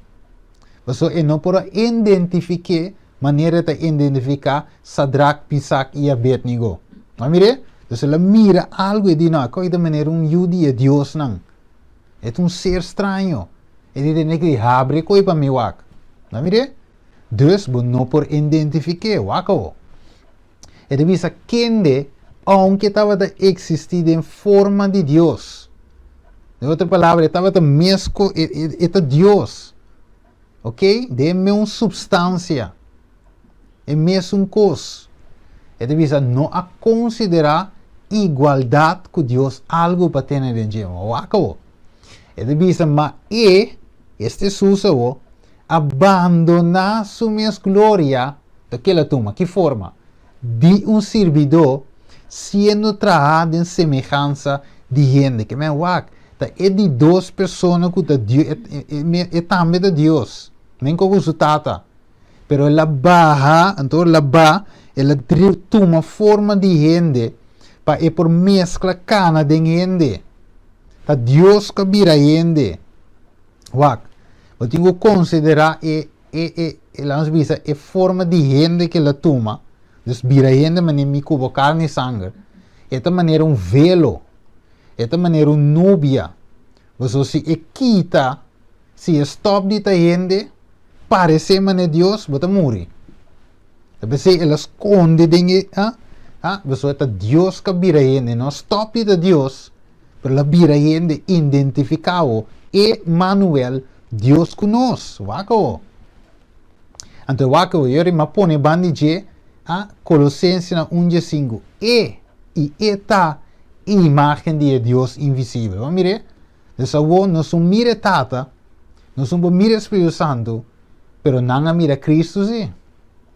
Pasobra e no por a identifik'é manera e ta identifiká Sadrak, Misak i Abednego. A mir'é? Entonces el a mira algu e di, no, akò ta manera un yu di e diosnan. E ta un ser straño. E di tene ki habri e koi pa mi wak. A mir'é? Dus bo no por identifik'é. Wak awor. E ta bisa kende, ounke tabata eksistí den forma di Dios. Den otro palabra, e tabata mes ku, e, e, e ta Dios. Ok? Den e meun supstansia. E mesun kos. E ta bisa no a konsiderá igualdat ku Dios algu pa tene den dje. Wak awor. E ta bisa ma e, este Hesus awor, a bandoná su mes gloria, ta kila tuma? Ki forma? Di un sirbidó, siendo trahá den semehansa di hende. Ke men wak, ta e di dos persona ku ta Dios, e tambe ta Dios, men ku su Tata. Pero el a baha, anto el a ba, el a tuma forma di hende pa e por meskla kana den hende. Ta Dios ku a bira hende. Wak, bo tin ku konsiderá e, e, e, e, laat nos bisa, e forma di hende ku el a tuma, dus bira hende manera mi ku bo karni i sanger, e ta manera un velo, e ta manera un nubia. Pasobra si e kita, si e stòp di ta hende, paresé manera Dios, bo ta muri. Ta p'esei el a skonde den e, ah, ah, pasobra ta Dios ku a bira hende, no stòp di ta Dios, Pero el a bira hende identifiká bo, Emanuel, Dios ku nos. Wak awo. Anto wak awo, yori m'a pone ban di dje a Kolosensenan un dje sinku. E, i e ta e imágen di e Dios invisibel. Bo a mir'é? Dus awo nos un mira e Tata, nos un por mira e Spiritu Santu, pero nan a mira Kristu sí.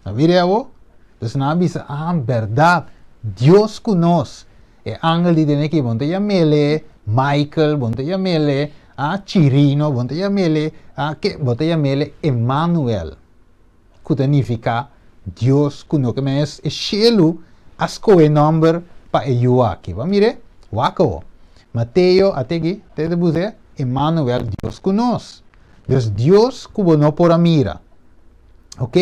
A mir'é awo? Dus nan a bisa, ah, bèrdat, Dios ku nos. E angel di den aki, bon ta yam'ele Michael, bon ta yam'ele ah, Chirino, bon ta yam'ele ah, ke, bo ta yam'ele Emmanuel, ku ta nifiká Dios ku no. Ke men e shelu a skohe nòmber pa e yu aki. Bo a mir'é? Wak awo. Mateo, a te aki, te ta busa Emmanuel, Dios ku nos. Dus Dios ku bo no por a mira. Ok?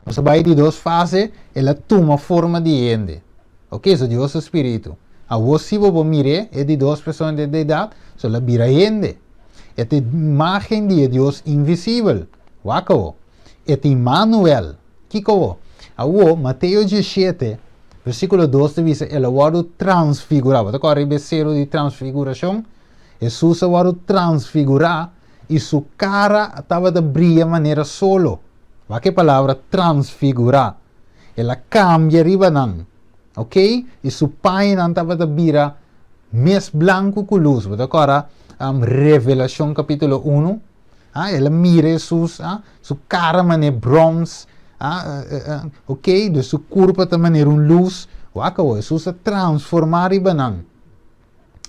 Nos a bai di dos fase, el a tuma forma di hende. Ok, so Dios ta spiritu. Awor si bo por mir'é, e di dos persona den Deidat, so el a bira hende. E ta e imágen di e Dios invisibel. Wak awor. E ta Immanuel. Kiko awor? Awor, Mateo 17, versíkulo 2 ta bisa, El a wòrdu transfigurá. Bo ta kòrda riba e seru di transfigurashon? Hesus a wòrdu transfigurá i su kara tabata bria manera solo. Wak e palabra transfigurá. El a kambia riba nan, ok? I su pañanan tabata bira mes blanku ku lus. Bo ta kòrda Revelashon kapítulo unu? Ah, el a mira Hesus, ah, su kara manera brons, ah, ok? Dus su kurpa ta manera un lus. Wak awor, Hesus a transformá riba nan.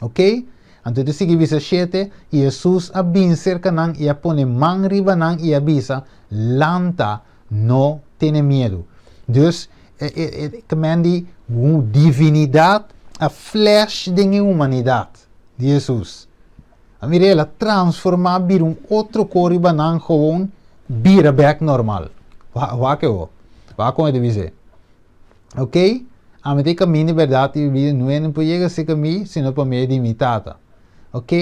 Ok? Anto e ta sigui bisa shete, I Hesus a bin serka nan i a pone man riba nan i a bisa, Lanta, no tene miedu. Dus, e, e, e kemen di un divinidat a flash den e humanidat di Hesus. A mira el a transformá bira un otro kos riba nan gewoon bira bek normal. Wak e ho. Wak kon e ta bis'é. Ok? Ami ta e kaminda, e bèrdat i e bida. Nuende no por yega serka mi sino pa medio di mi Tata. Ok?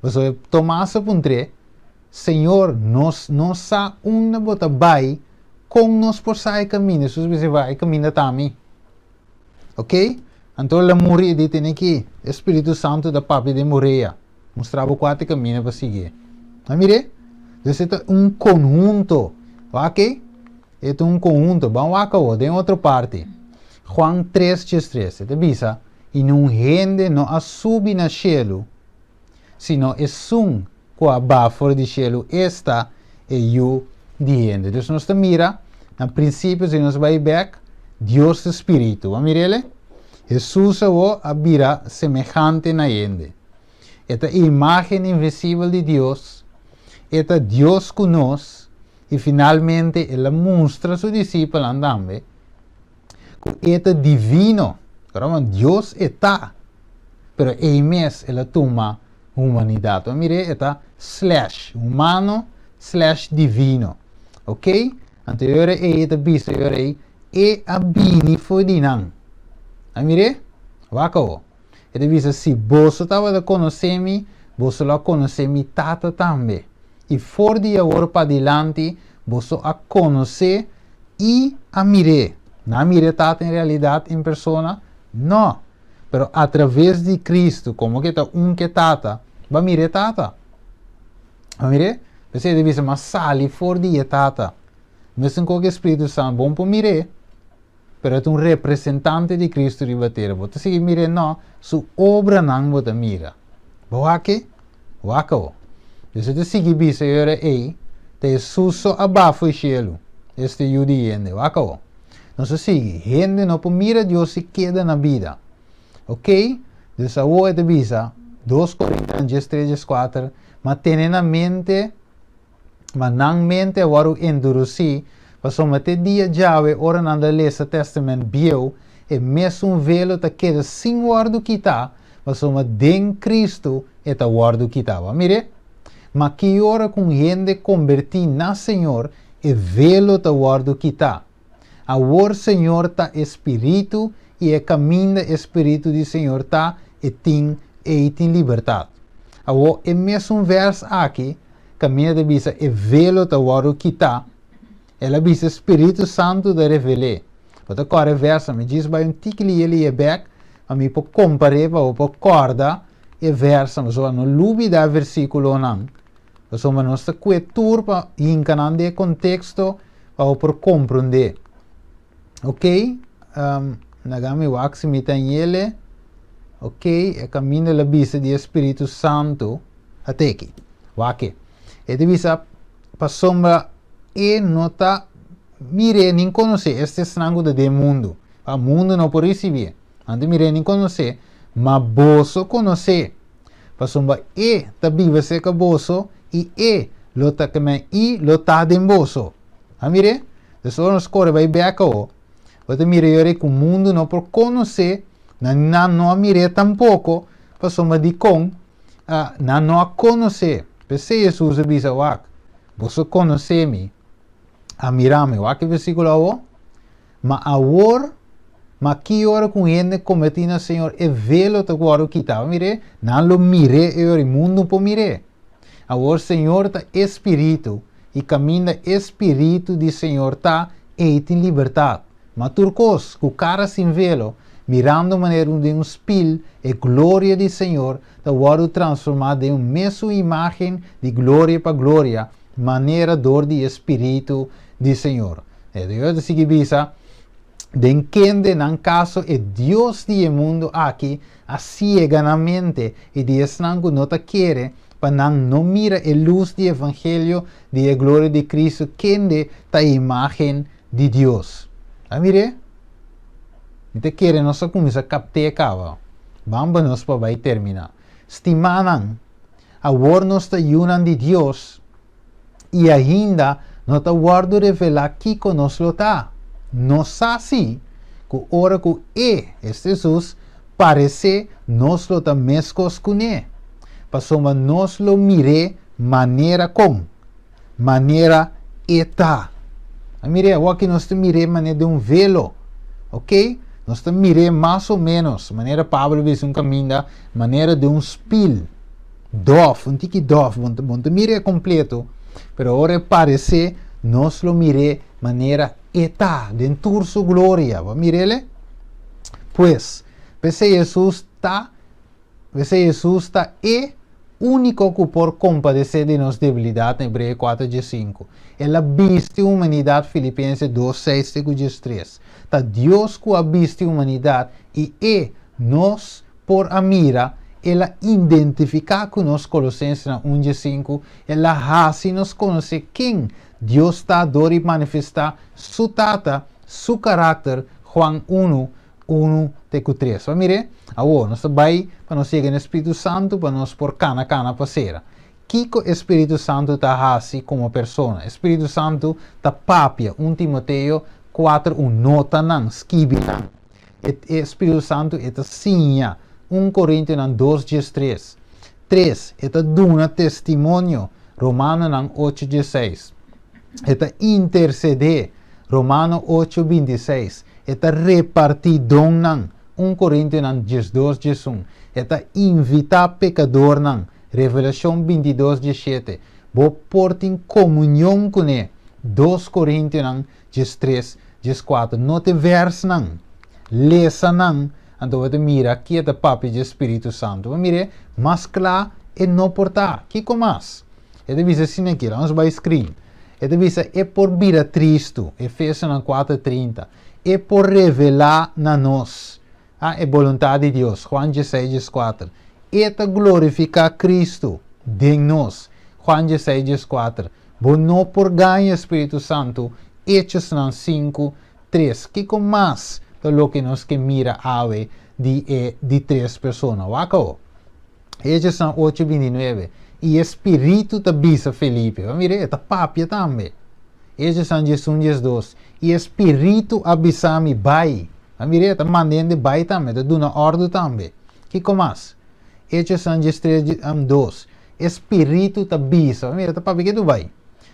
Pasobra Tomas a puntr'é, Señor, nos no sa unda bo ta bai, kon nos por sa e kaminda? Hesus a bisa, E kaminda ta mi. Ok? Anto el a muri i di, Tene aki, e Spiritu Santu ta papia den bo rea, mustra bo kua ta e kaminda pa siguié. A mir'é? Dus e ta un konhunto. Wak ei? E ta un konhunto. Ban wak awor den otro parti. Juan tres diestres, e ta bisa, I niun hende no a subi na shelu, sino esun ku a baha for di shelu, esta, e Yu di hende. Dus nos ta mira, na prinsipio, si nos bai bek, Dios ta spiritu. Bo a mira el? Hesus awor a bira semehante na hende. E ta e imágen invisibel di Dios, e ta Dios ku nos, i finalmente el a mustra su disipelnan tambe ku e ta divino. Ora Dios e ta, pero ei mes el a tuma humanidat. Bo mira e ta slash humano slash divino. Ok? Anto e ora ei e ta bisa e ora ei e a bini for di nan. A mir'é? Wak awo. E ta bisa, Si boso tabata konosé mi, boso lo a konosé mi Tata tambe. I for di awor padilanti boso a konosé i a mir'é. Nan a mira e Tata en realidat en persona? No. Pero atraves di Kristu, komo ku e ta un ku e Tata, bo a mira e Tata. Bo a mir'é? P'esei e ta bisa, Mi a sali for di e Tata. Mesun ku e Spiritu Santu, bo no por mir'é. Pero e ta un representante di Cristo riba tera. Bo ta sigui mir'é? No, su obranan bo ta mira. Bo wak e? Wak awo. Dios e ta sigui bisa e ora ei, Ta Hesus so a baha fo'i shelu, esta e Yu di hende. Wak awo. Nos ta sigui, Hende no por mira Dios si keda na bida. Oké? Dus awo e ta bisa, dos Korintianan diestres dieskuater, Ma tene na mente, Ma nan mente a wòrdu endurusí, pasobra te dia djawe ora nan ta lesa Tèstamènt Bieu, e mesun velo ta keda sin wòrdu kitá, pasobra den Kristu e ta wòrdu kitá. Bo a mir'é? Ma ki ora ku un hende kombertí na Señor, e velo ta wòrdu kitá. Awor Señor ta e Spiritu, i e kaminda e Spiritu di Señor ta, e tin ei tin libertat. Awor e mesun vèrs aki, kaminda ta bisa e velo ta wòrdu kitá, el a bisa Spiritu Santu ta revel'é. Bo ta kòrda e vèrsnan, mi djis bai un tiki liye liye bèk pa mi por kompar'é pa bo por kòrda e vèrsnan, pasobra no lubidá e versíkulonan, pasobra nos ta kue tur pa hinka nan den e konteksto pa bo por komprondé. Ok, laga mi wak si mi ta ñele. Ok, e kaminda el a bisa di e Spiritu Santu. At'e aki, wak e. E ta bisa, pasobra e no ta mir'é nin konos'é, esta esnan ku ta den mundu. Pa mundu no por risibié. Nan ta mir'é nin konos'é, ma boso konos'é, pasobra e ta biba serka boso i e lo ta kem'é i lo ta den boso. A mir'é? Des ora nos kore bai bèk awo, bo ta mira yora ku mundu no por konos'é, nan nan no a mir'é tampoko, pasobra dikon? Nan no a konos'é. P'esei Hesus a bisa, Wak, boso konosé mi, a mira mi. Wak e versíkulo awo. Ma awor, ma ki ora ku un hende kombertí na Señor, e velo ta wòrdu kitá. Bo mir'é? Nan lo mir'é e ora, i mundu por mir'é. Awor Señor ta e Spiritu, i kaminda e Spiritu di Señor ta, ei tin libertat. Ma tur kos, ku kara sin velo, mirando manera un den un spil e gloria di Señor, ta wòrdu transformá den un mesun imágen di gloria pa gloria, manera dor di e Spiritu di Señor. E Dios ta sigui bisa, Den kende nan kaso e dios di e mundu aki a siega nan mente i di esnan ku no ta kere, pa nan no mira e lus di evangelio di e gloria di Cristo, kende ta e imágen di Dios. A mir'é? Mi ta kere nos a kuminsá kapt'é kaba. Ban pa nos pa bai terminá. Stimánan, awor nos ta yunan di Dios, i ainda no ta wòrdu revelá kiko nos lo ta. Nos sa sí ku ora ku E, esta Hesus, paresé, nos lo ta meskos kuné, pasobra nos lo mir'é manera kon. Manera e ta. A mir'é, awor aki nos ta mir'é manera den un velo, ok? Nos ta mir'é mas o ménos, manera Pablo a bisa un kaminda, manera den un spil. Dòf, un tiki dòf, bo no ta mir'é kompleto, pero ora e paresé, nos lo mir'é manera e ta, den tur su gloria. Bo a mir'é? Pues, p'esei Hesus ta, p'esei Hesus ta e úniko ku por kompadesé di nos debilidat, Hebreo kuater diesinku. El a bisti humanidat, Filipense dos seis te ku diestres. Ta Dios ku a bisti humanidat i e, nos, por a mira, el a identifiká ku nos, Kolosensenan un diesinku, el a hasi nos konosé ken Dios ta dor di manifestá Su Tata, Su karakter, Juan unu, unu te ku tres. Bo a mir'é? Awor, nos ta bai pa nos yega na e Spiritu Santu pa nos por kana kana pa sera. Kiko e Spiritu Santu ta hasi komo persona? E Spiritu Santu ta papia, un Timoteo kuater un, Nota nan, skibi nan. E e Spiritu Santu e ta siña, un Korintionan dos diestres. Tres, e ta duna testimonio, Romanonan ocho diesseis. E ta intersedé, Romano ocho bintiseis. E ta repartí donnan, un Korintionan diesdos diesun. E ta invitá pekadornan, Revelashon bintidos diesshete. Bo por tin komunion kuné, dos Korintionan diestres dieskuater. Nota e vèrsnan, lesa nan, anto bo ta mira ki e ta papia dje Spiritu Santu. Bo mir'é mas kla e no por ta. Kiko mas? E ta bisa asina aki, laga nos bai screen. E ta bisa e por bira tristu, Efesonan kuater trinta. E por revelá na nos, ah, e boluntat di Dios, Juan diesseis dieskuater. E ta glorifiká Kristu den nos, Juan diesseis dieskuater. Bo no por gaña Spiritu Santu, Hechosnan sinku, tres. Kiko mas ta loke nos ke mira awe di e di tres persona? Wak awo. Hechosnan ocho bintinuebe. I e Spiritu ta bisa Felipe. Bo mira, e ta papia tambe. Hechosnan diesun diesdos. I e Spiritu a bisa mi, Bai. Bo mira, e ta manda hende bai tambe, e ta duna òrdu tambe. Kiko mas? Hechosnan diestres dos. E Spiritu ta bisa. Bo mira, e ta papia ke tu bai.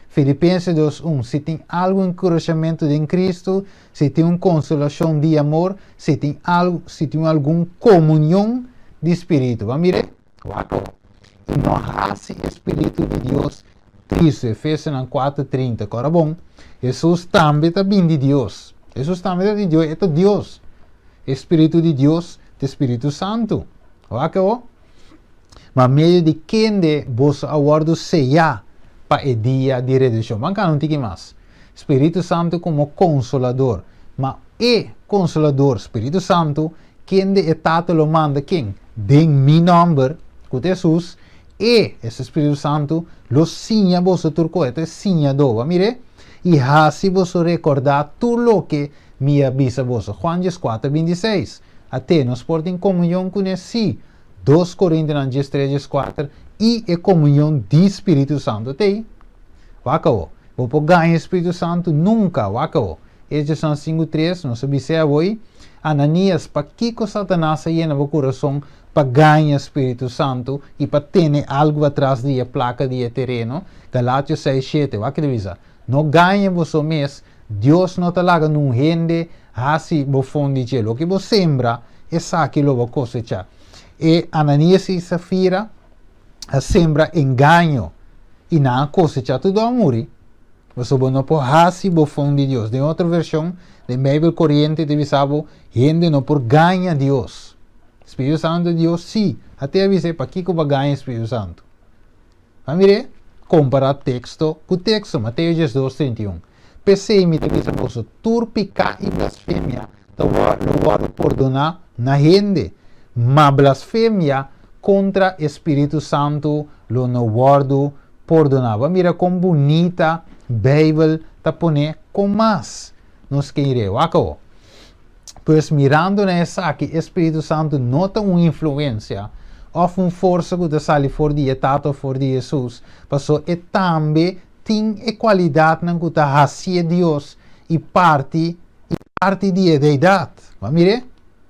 Filipenses dos un, Si tin algu enkurashamentu den Kristu, si tin un konsolashon di amor, si tin algu, si tin algun komunion di Spiritu. Bo a mir'é? Wak awor. I no hasi e Spiritu di Dios tristu, Efesionan kuater trinta. Kòrda bon, Hesus tambe ta bin di Dios. Hesus tambe ta di Dios, e ta Dios. E Spiritu di Dios ta e Spiritu Santu. Wak awor. Ma medio di kende boso a wòrdu seyá pa e dia di redenshon. Ban kana un tiki mas. Spiritu Santu komo Konsolador. Ma e Konsolador, Spiritu Santu, kende e Tata lo manda ken? Den mi nòmber, ku ta Hesus, e, esta Spiritu Santu, lo siña boso tur kos. E ta e siñadó. Bo a mir'é? I hasi boso rekordá tur loke mi a bisa boso. Juan dieskuater bintiseis. At'é, nos por tin komunion kuné? Sí. Dos Korintianan diestres dieskuater i e komunion di Spiritu Santu t'ei. Wak awo. Bo por gaña Spiritu Santu? Nunka! Wak awo. Hechosnan sinku tres, nos a bis'é awoi, Ananias, pakiko Satanas a yena bo kurason pa gaña Spiritu Santu i pa tene algu atras di e plaka di e tereno? Galatio seis shete, wak ke ta bisa, No gaña boso mes, Dios no ta laga nun hende hasi bofon di dje. Loke bo sembra, esaki lo bo kosechá. E Ananias i Safira a sembra engaño i nan a kosechá tur a muri. Pasobra bo no por hasi bofon di Dios. Den otro vershon, den Beibel Koriente ta bisa bo, hende no por gaña Dios. Spiritu Santu di Dios sí. A te a bis'é, pakiko bo a gaña Spiritu Santu? Ban mir'é, kompará teksto ku teksto, Mateo diesdos, 31. P'esei mi ta bisa boso, tur piká i blasfemia ta lo wòrdu pordoná na hende, ma blasfemia kontra e Spiritu Santu lo no wòrdu pordoná. Ban mira kon bunita Beibel ta pon'é kon mas nos ke ir'é. Wak awor. Pues mirando na esaki, e Spiritu Santu no ta un influensia òf un forsa ku ta sali for di e Tata òf for di Hesus, pasobra e tambe tin e kualidatnan ku ta hasié Dios i parti i parti di e Deidat. Bo a mir'é?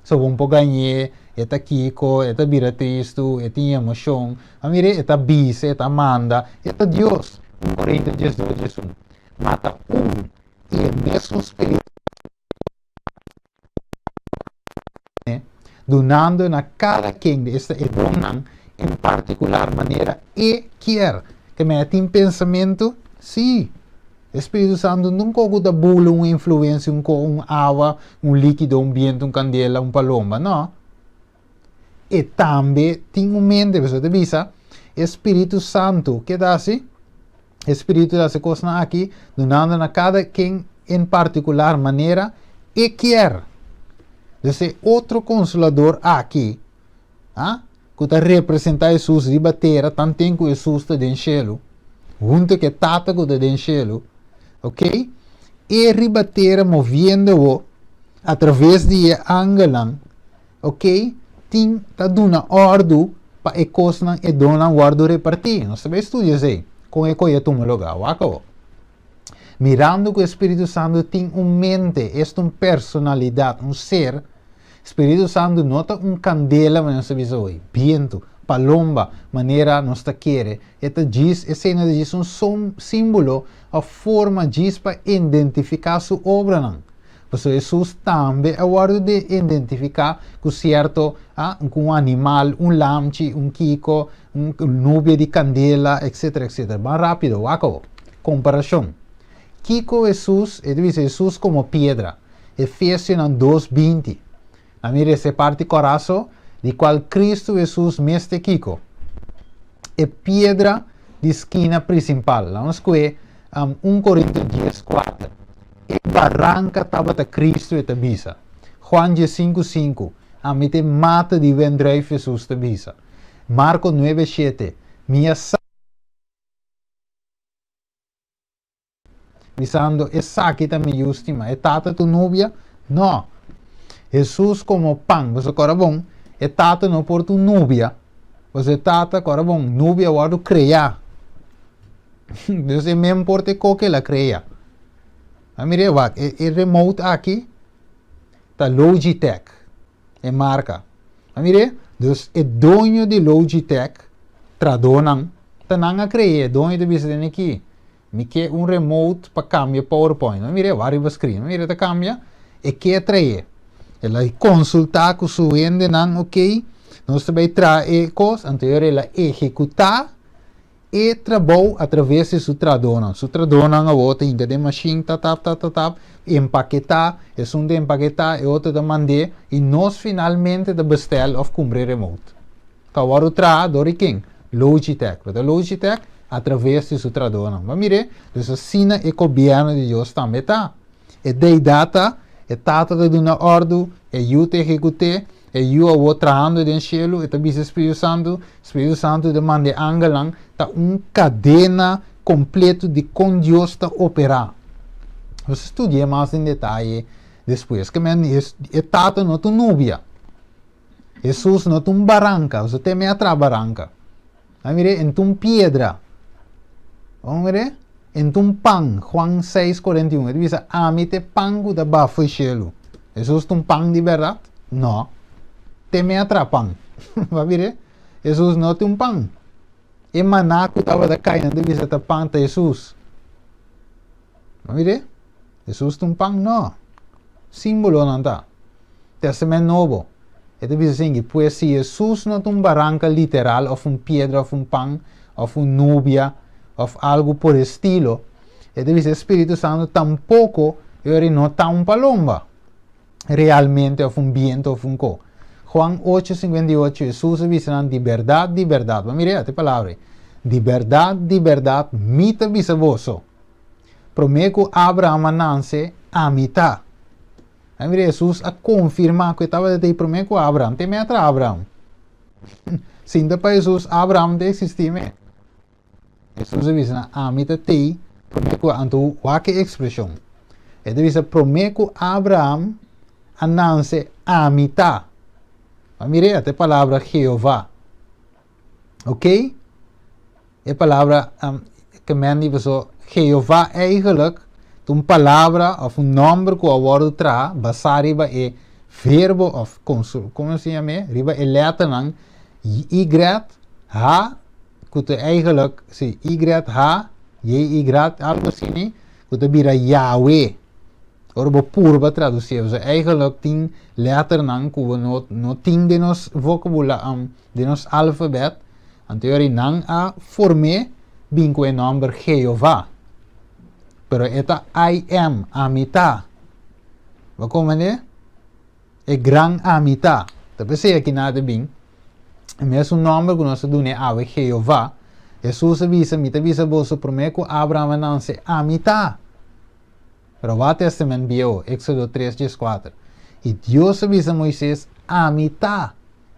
So bo por gañ'é, e ta kiko, e ta bira tristu, e tin emoshon. Bo a mir'é? E ta bisa, e ta manda, e ta Dios. Un Korinto diesdos diesun. Ma ta un i e mesun Spiritu. Dunando na kada ken, esta e donnan, en partikular manera e kier. Ke men e tin pensamentu? Sí. E Spiritu Santu no un ko ku ta bula un influensia, un ko, un awa, un líkido, un bientu, un kandela, un palomba. No. E tambe tin un mente. Pasobra ta bisa, e Spiritu Santu ke ta hasi? E Spiritu ta hasi kosnan aki dunando na kada ken en partikular manera e kier. Dus e otro Konsolador aki, a, ku ta representá Hesus riba tera tanten ku Hesus ta den shelu, huntu ku e Tata ku ta den shelu, ok, e riba tera moviendo bo atraves di e angelnan, ok, tin ta duna òrdu pa e kosnan, e donnan wòrdu repartí. Nos ta bai studia esei, kon e koe a tuma lugá. Wak awor. Mirando ku e Spiritu Santu tin un mente, esta un personalidat, un ser, Spiritu Santu no ta un kandela manera nos ta bisa hoy, bientu, palomba, manera nos ta kere. E ta djis, esei no ta djis un símbolo òf forma djis pa identifiká su obranan. Pasobra Hesus tambe a wòrdu di identifiká ku sierto, ku un animal, un lamchi, un kiko, un nubia di kandela, etsetera, etsetera. Ban rápido, wak awor. Komparashon. Kiko Hesus, e ta bisa Hesus komo piedra. Efesionan 2:20. Na mira esei parti kòraso, di kual Kristu Hesus mes ta kiko? E piedra di skina prinsipal. Laga nos kue 1 Korinto 10:4. E baranka tabata Kristu, e ta bisa. Juan 15:5, Ami ta e mata di wendruif, Hesus ta bisa. Marko 9:7, Mi a sa. Bisando, Esaki ta mi yu stimá. E tata tu nubia? No. Hesus komo pan. Boso kòrda bon, e tata no por tu nubia. Pasobra e tata, kòrda bon, nubia a wòrdu kreá. Dus e men por te koke el a krea. A mira, wak, e, e remote aki ta Logitech. E marka. A mir'é? Dus e doño di Logitech, tradónan, ta nan a kre'é. E doño ta bisa den aki, Mi ke un remote pa kambia PowerPoint. A mir'é? Wak riba screen. A mir'é ta kambia? E ke tra'é. El a konsultá ku su hendenan, ok, nos ta bai traha e kos, anto e ora el a ehekutá E trabou a traves di su tradónan. Su tradónan awor ta hinka den mashin, ta tap, ta ta tap, empaketá, esun ta empaketá, e otro ta mand'é, i nos finalmente ta bestèl òf kumpra e remote. Ta wòrdu traha dor di ken? Logitech. Bo ta Logitech a traves di su tradónan. Bo a mir'é? Dus asina e gobièrnu di Dios tambe ta. E deidat ta, e Tata ta duna òrdu, e Yu ta ehekut'é, e Yu awor trahando den shelu, e ta bisa e Spiritu Santu, Spiritu Santu ta manda e angelnan, ta un kadena kompleto di kon Dios ta operá. Nos studi'é mas den detaye despues. Ke men e Tata no ta un nubia. Hesus no ta un baranka, pasobra te me a traha baranka. A mir'é, en ta un piedra. Bo mir'é? En ta un pan, Juan 6, 41. E ta bisa, Ami ta e pan ku ta baha fo'i shelu. Hesus ta un pan di bèrdat? No. Te me a traha pan. Bo a mir'é? Hesus no ta un pan. E maná ku tabata kai nan ta bisa ta pan ta Hesus. Bo a mir'é? Hesus ta un pan? No. Símbolonan ta. Testament Nobo, e ta bisa esaki, Pues si Hesus no ta un baranka literal òf un piedra òf un pan òf un nubia òf algu por estilo, e ta bisa e Spiritu Santu tampoko e ora no ta un palomba realmente òf un bientu òf un ko. Juan 8, 58, Hesus a bisa nan, Di bèrdat, di bèrdat, bo a mira e palabra ei, Di bèrdat, di bèrdat, mi ta bisa boso, Promé ku Abraham a nanse, ami ta. A mira, Hesus a konfirmá ku e tabata ei promé ku Abraham. Te me atra Abraham. Sinta pa Hesus, Abraham ta eksistí me. Hesus a bisa nan, Ami ta tei promé ku Anto wak e ekspreshon. E ta bisa promé ku Abraham a nanse, ami ta. A mira, e palabra Jehová. Ok? E palabra um, ke men di paso Jehová eigenlijk ta un palabra of un nomber ku a wòrdu traha basá riba e verbo of konsu, komo se yam'é? Riba e lèternan Y, H, ku ta eigenlijk, si, Y, H, J, Y, algo asina, ku ta bira Yahweh. Ora bo purba tradusié, pasobra eigenlijk tin lèternan ku bo no, no tin den nos vokabula, um, den nos alfabèt. Anto yori nan a form'é bin ku e nòmber Jehová. Pero e ta I am, Ami ta. Bo komprendé? E gran Ami ta. Ta p'esei aki nan ta bin. E mesun nòmber ku nos ta dun'é awe, Jehová. Hesus a bisa, Mi ta bisa boso, promé ku Abraham a nanse, Ami ta. Pero wak Testament Bieu, Éxodo 3, 14. I Dios a bisa Moises, Ami ta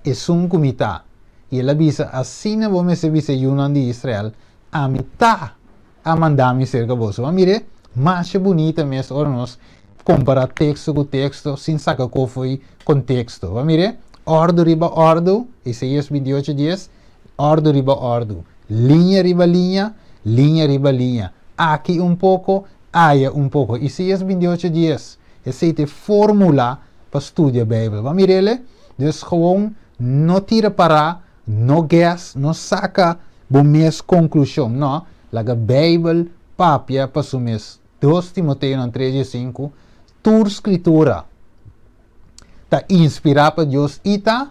esun ku mi ta. I el a bisa, Asina bo mester bisa e yunan di Israel, Ami ta a manda mi serka boso. Bo mira, masha bunita mes ora nos kompará teksto ku teksto sin saka kos fo'i konteksto. Bo mira, òrdu riba òrdu, Isaías 28, 10, òrdu riba òrdu, liña riba liña, liña riba liña, aki un poko, aya un poko. Isaías 28, 10, esei ta e fórmula pa studia Beibel. Bo mir'el? Dus gewoon no tira pará, no guess, no saka bo mes konklushon. No, laga Beibel papia pa su mes. 2 Timoteonan 3 15, Tur Skritura ta inspirá pa Dios i ta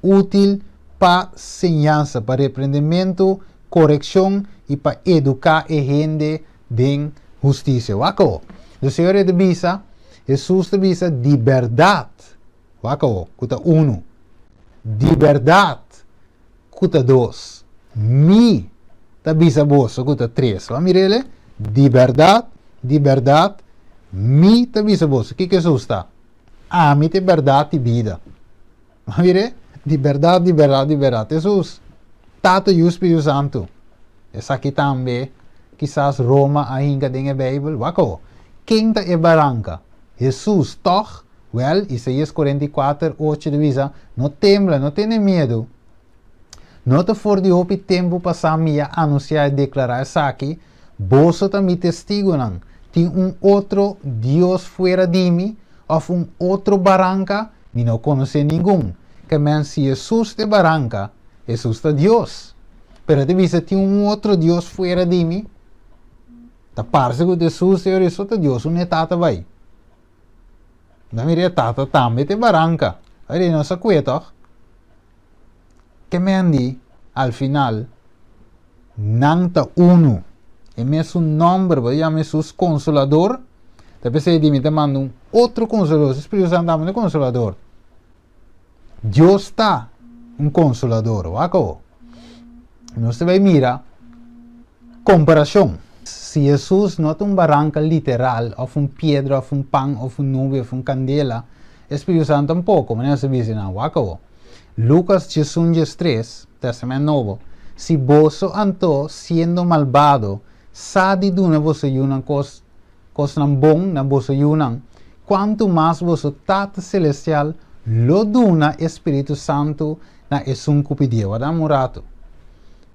útil pa siñansa, pa reprendementu, korekshon i pa eduká e hende den hustisia. Wak awo. Dus Señor e ta bisa, Hesus ta bisa, di bèrdat, wak awo, ku ta unu, di bèrdat ku ta dos, mi ta bisa boso ku ta tres. Bo a mira el? Di bèrdat, di bèrdat, mi ta bisa boso. Kiko Hesus ta? Ami ta e bèrdat i bida. Bo a mira? Di bèrdat, di bèrdat, di bèrdat. Hesus, Tata, Yu, Spiritu Santu. Esaki tambe kisas Roma a hinka den e Beibel. Wak awo. Ken ta e baranka? Hesus, tòg? Wèl, Isaías 44, 8 ta bisa, No tembla, no tene miedu. No ta for di hopi tempu pasá mi a anunsiá i deklará esaki, Boso ta mi testigunan. Tin un otro Dios fuera di mi, òf un otro baranka? Mi no konosé ningun. Ke men si Hesus ta e baranka, Hesus ta Dios. Pero e ta bisa tin un otro Dios fuera di mi? Ta parse ku ta Hesus e ora so ta Dios, un e Tata bai. Na mira e Tata tambe ta e baranka. Ora nos a kue tòg? Ke men di al final nan ta unu. E mesun nòmber bo ta yama Hesus Konsolador, ta p'esei di mi ta manda un otro Konsolador. Spiritu Santu ta manda un Konsolador. Dios ta un Konsolador. Wak awo. Nos ta bai mira komparashon. Si Hesus no ta un baranka literal òf un piedra òf un pan òf un nube òf un kandela, e Spiritu Santu tampoko, manera nos ta bisa nan. Wak awo. Lukas 11 13, Testament Nobo, Si boso anto, siendo malbado, sa di duna boso yunan kos, kosnan bon na boso yunan, kuantu mas boso Tata Selestial lo duna e Spiritu Santu na esun ku pidié. Wak dam un ratu.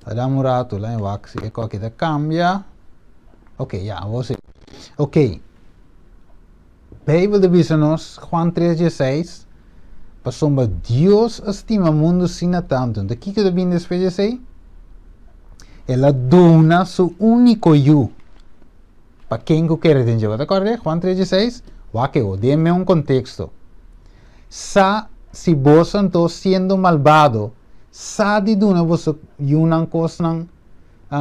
Wak dam un ratu, laña wak si e koki ta kambia. Ok, ya, awor si. Ok. Beibel ta bisa nos, Juan 3, 16, Pasobra Dios a stima mundu asina tantu. Enton kiko ta bini despues di esei? El a duna su úniko Yu, pa ken ku kere den dje. Bo ta kòrda e? Juan 3, 16. Wak e ho, den e un konteksto. Sa si boso anto, siendo malbado, sa di duna boso yunan kosnan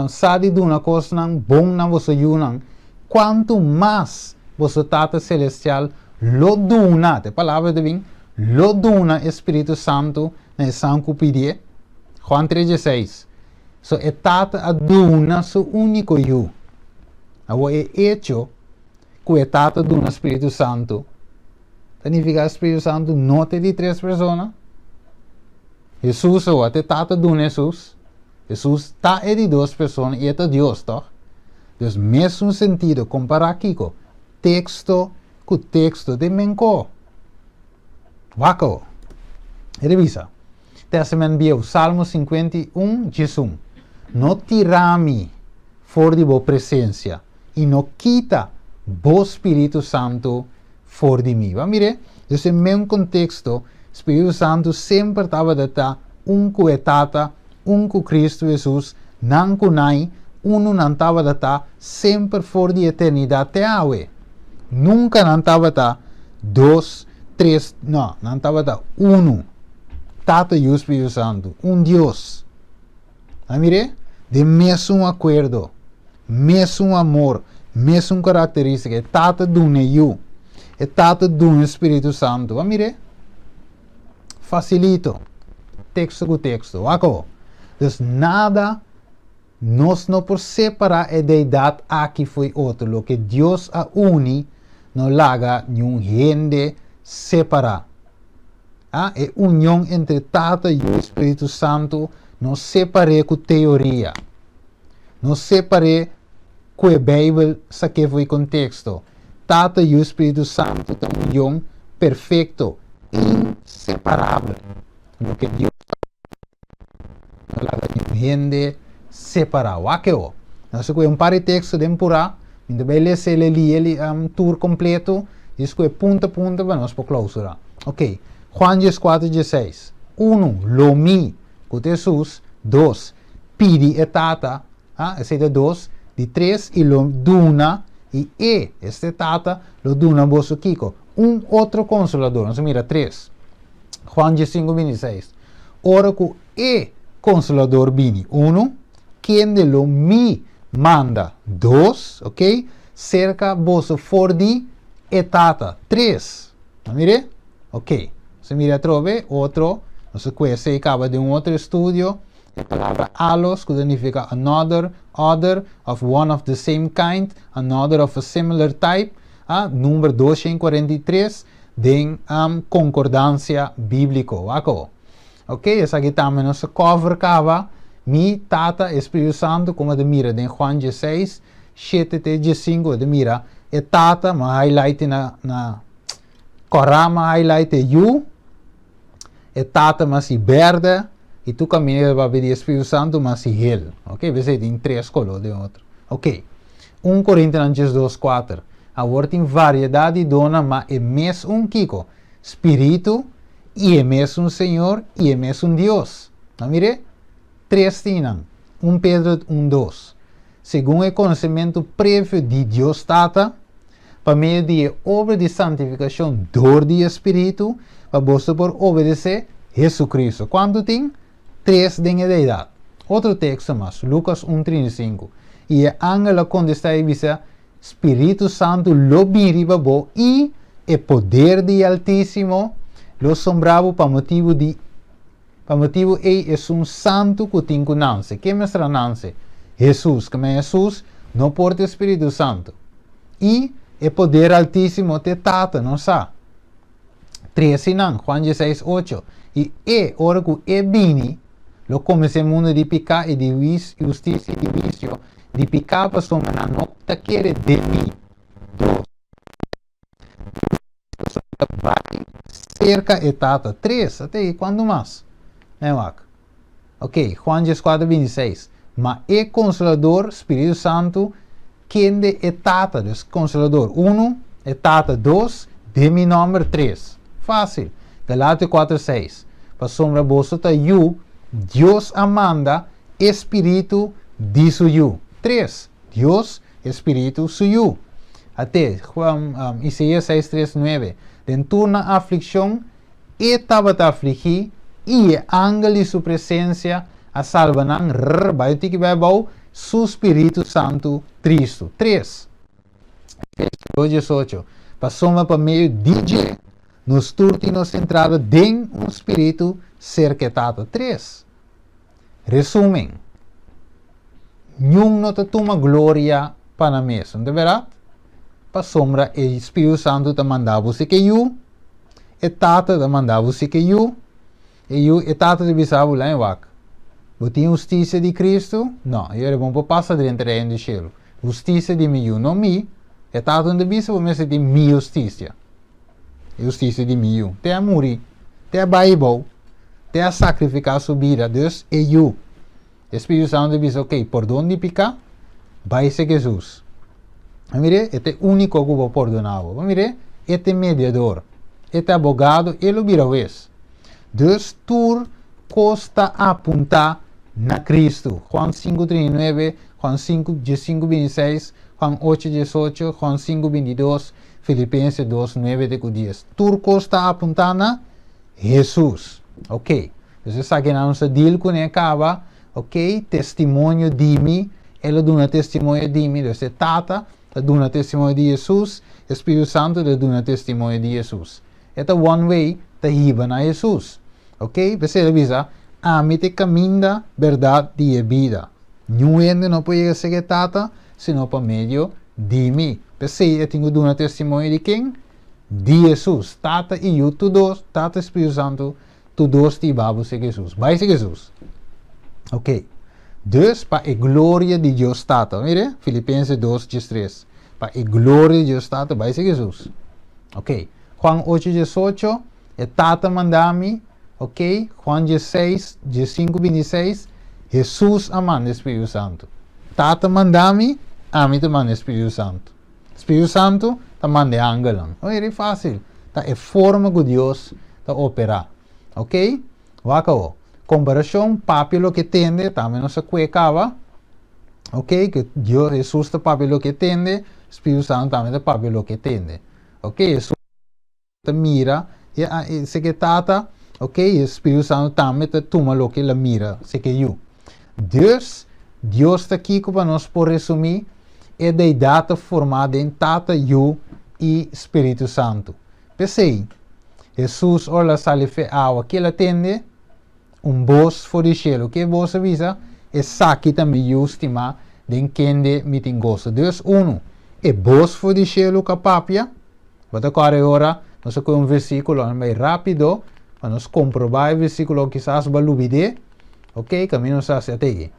sa di duna kosnan bon na boso yunan, kuantu mas boso Tata Selestial lo duna, ta e palabra ta bin, lo duna e Spiritu Santu na esnan ku pidié? Juan 3, 16. So e Tata a duna su úniko Yu. Awor e echo ku e Tata duna Spiritu Santu ta nifiká Spiritu Santu no ta e di tres persona? Hesus awor, ta e Tata duna Hesus? Hesus ta e di dos persona i e ta Dios, tòg? Dus mesun sentido, kompará kiko? Teksto ku teksto den menkó. Wak awor. E ta bisa, Testament Bieu, Salmo 51, 11, No tira mi for di bo presensia i no kita bo Spiritu Santu for di mi. Bo a mir'é? Dus den meun konteksto, Spiritu Santu semper tabata ta un ku e Tata, un ku Kristu Hesus, nan ku nai, unu nan tabata ta semper for di eternidat te awe. Nunka nan tabata dos, tres, no, nan tabata unu. Tata, Yu, Spiritu Santu, un Dios. A mir'é? Den mesun akuerdo, mesun amor, mesun karakterístika. E Tata duna e Yu. E Tata duna e Spiritu Santu. A mir'é? Fasilito. Teksto ku teksto. Wak awor. Dus nada nos no por separá e Deidat aki fo'i otro. Loke Dios a uni, no laga niun hende separá. A E union entre Tata, Yu i Spiritu Santu no separ'é ku teoria. No separ'é ku e Beibel sak'é fo'i konteksto. Tata, Yu i Spiritu Santu ta un union perfekto, inseparabel. Loke Dios ta No laga niun hende separá. Wak e o. Nos a kohe un par di teksto den purá. Mi ta bai lesa el elí el tur kompleto. Djis kohe punta punta pa nos por klousurá. Ok. Juan 14, 16. Unu, lo mi, ku ta Hesus. Dos, pidi e Tata. Ha, esei ta dos. Di tres, i lo duna, i e, esta e Tata, lo duna boso kiko? Un otro Konsolador. Nos a mira tres. Juan 15, 26. Ora ku e Konsolador bini, unu, kende lo mi manda, dos, ok, serka boso for di e Tata, tres. No mir'é? Ok. Nos a mira atrobe otro, nos a kue esei kaba den un otro estudio, e palabra allos ku ta nifiká another, other, of one of the same kind, another of a similar type, a, number 243 den konkordansia bíbliko. Wak awo. Ok, esaki tambe nos a cover caba. Mi Tata, e Spiritu Santu, como ta mira den Juan 16, 7 te 15, ta mira e Tata, ma highlight na, na kora ma highlight e Yu, e Tata ma si berde, i tu camina pa di e Spiritu Santu ma si hel. Ok, p'esei tin tres color den otro. Ok, 1 Corintianan 12, 4. Awor tin variedad di donnan, ma e mes un kiko? Spiritu, i e mesun Señor, i e mesun Dios. No mir'é? Tres tinnan. Un Pedro un dos. Segun e konosementu previo di Dios Tata, pa medio di e obra di santifikashon dor di e Spiritu, pa boso por obedesé Hesu-Kristu. Kuantu tin? Tres den e Deidat. Otro teksto mas, Lukas un 35. I e angel a kontestá i bisa, Spiritu Santu lo bin riba bo i e poder di e Altísimo lo sombra bo pa motibu di pa motibu ei esun santu ku tin ku nanse. Ken mester a nanse? Hesus. Keme Hesus no por ta e Spiritu Santu. I e poder Altísimo ta e Tata, nos sa. Trese nan, Juan 16, 8. I e, ora ku e bini, lo komens'é mundu di piká i di hustisia i di huisio, di piká pasobra nan no ta kere den mi. Dos. Pasobra ta bai serka e Tata. Tres. Ata ei kuantu mas? Nen wak. Ok, Juan 14, 26. Ma e Konsolador, Spiritu Santu, kende e Tata, dus Konsolador, unu, e Tata, dos, den mi nòmber, tres. Fásil. Galatio 4, 6. Pasobra boso ta yu, Dios a manda e Spiritu di su Yu. Tres, Dios, e Spiritu, su Yu. At'é, Juan, Isaías 6, 3, 9. Den tur nan aflikshon, e tabata afligí, i e angel di su presensia a salba nan, rr, bai un tiki bai abou, su Spiritu Santu tristu. Tres. Efesios 2, 18. Pasobra pa medio di dje, nos tur tin nos entrada den un spiritu serka e Tata. Tres. Resumen, Niun no ta tuma gloria pa nan mes, no ta bèrdat? Pasobra e Spiritu Santu ta manda bo si ke yu, e Tata ta manda bo si ke yu, e yu, e Tata ta bisa bo, Laña wak, bo tin hustisia di Kristu? No, e ora bo no por pasa drenta Reino di Shelu. Hustisia di mi yu, no mi. E Tata no ta bisa bo mester tin mi hustisia. E hustisia di mi yu. Te a muri, te a bai bou, te a sakrifiká su bida. Dus e yu. E Spiritu Santu ta bisa, ok, pordon di piká, bai serka Hesus. A mir'é, e ta e úniko ku por pordoná bo. A mir'é, e ta e mediador, e ta e abogado, e lo bira hues. Dus tur kos ta apuntá na Kristu. Juan 5, 39, Juan 5, 15, 26, Juan 8, 18, Juan 5, 22, Filipense 2, 9 te ku 10. Tur kos ta apuntá na Hesus. Ok. Dus esakinan nos a deal kuné kaba. Ok, testimonio di mi, e lo duna testimonio di mi. Dus e Tata ta duna testimonio di Hesus, e Spiritu Santu ta duna testimonio di Hesus. E ta one way ta hiba na Hesus. Ok, p'esei el a bisa, Ami ta e kaminda, bèrdat i e bida. Niun hende no por yega serka e Tata sino pa medio di mi. P'esei e tin ku duna testimonio di ken? Di Hesus. Tata i Yu tur dos, Tata i Spiritu Santu, tur dos ta hiba bo serka Hesus. Bai serka Hesus. Ok. Dus pa e gloria di Dios Tata. Mire, Filipenses 2, 13. Pa e gloria di Dios Tata, bai serka Hesus. Ok. Juan 8, 18. E Tata manda mi, ok, Juan 16, 15, 26, Hesus a manda e Spiritu Santu. Tata manda mi, ami ta manda e Spiritu Santu. Spiritu Santu ta manda e angelnan. Oye, e fácil. Ta e forma ku Dios ta operá. Ok? Wak awo. Komparashon, papia loke tende, tambe nos a kue kaba. Ok, ku Dios, Hesus ta papia loke tende, Spiritu Santu tambe ta papia loke tende. Ok, Hesus ta mira e seke Tata, ok, e Spiritu Santu tambe ta tuma loke el a mira seke Yu. Dus, Dios ta kiko pa nos por resumí? E Deidat ta formá den Tata, Yu i Spiritu Santu. P'esei, Hesus ora el a sali fe awa, ke el a tende? Un bos for di shelu. Ke bos a bisa? Esaki ta mi Yu stimá, den kende mi tin goso. Dus, unu, e bos for di shelu ku a papia. Bo ta kòrda e ora nos a kohe un versíkulo, nan bai rápido pa nos komprobá e versíkulo, kisas bo a lubid'é. Ok, kaminda nos a hasi at'ei.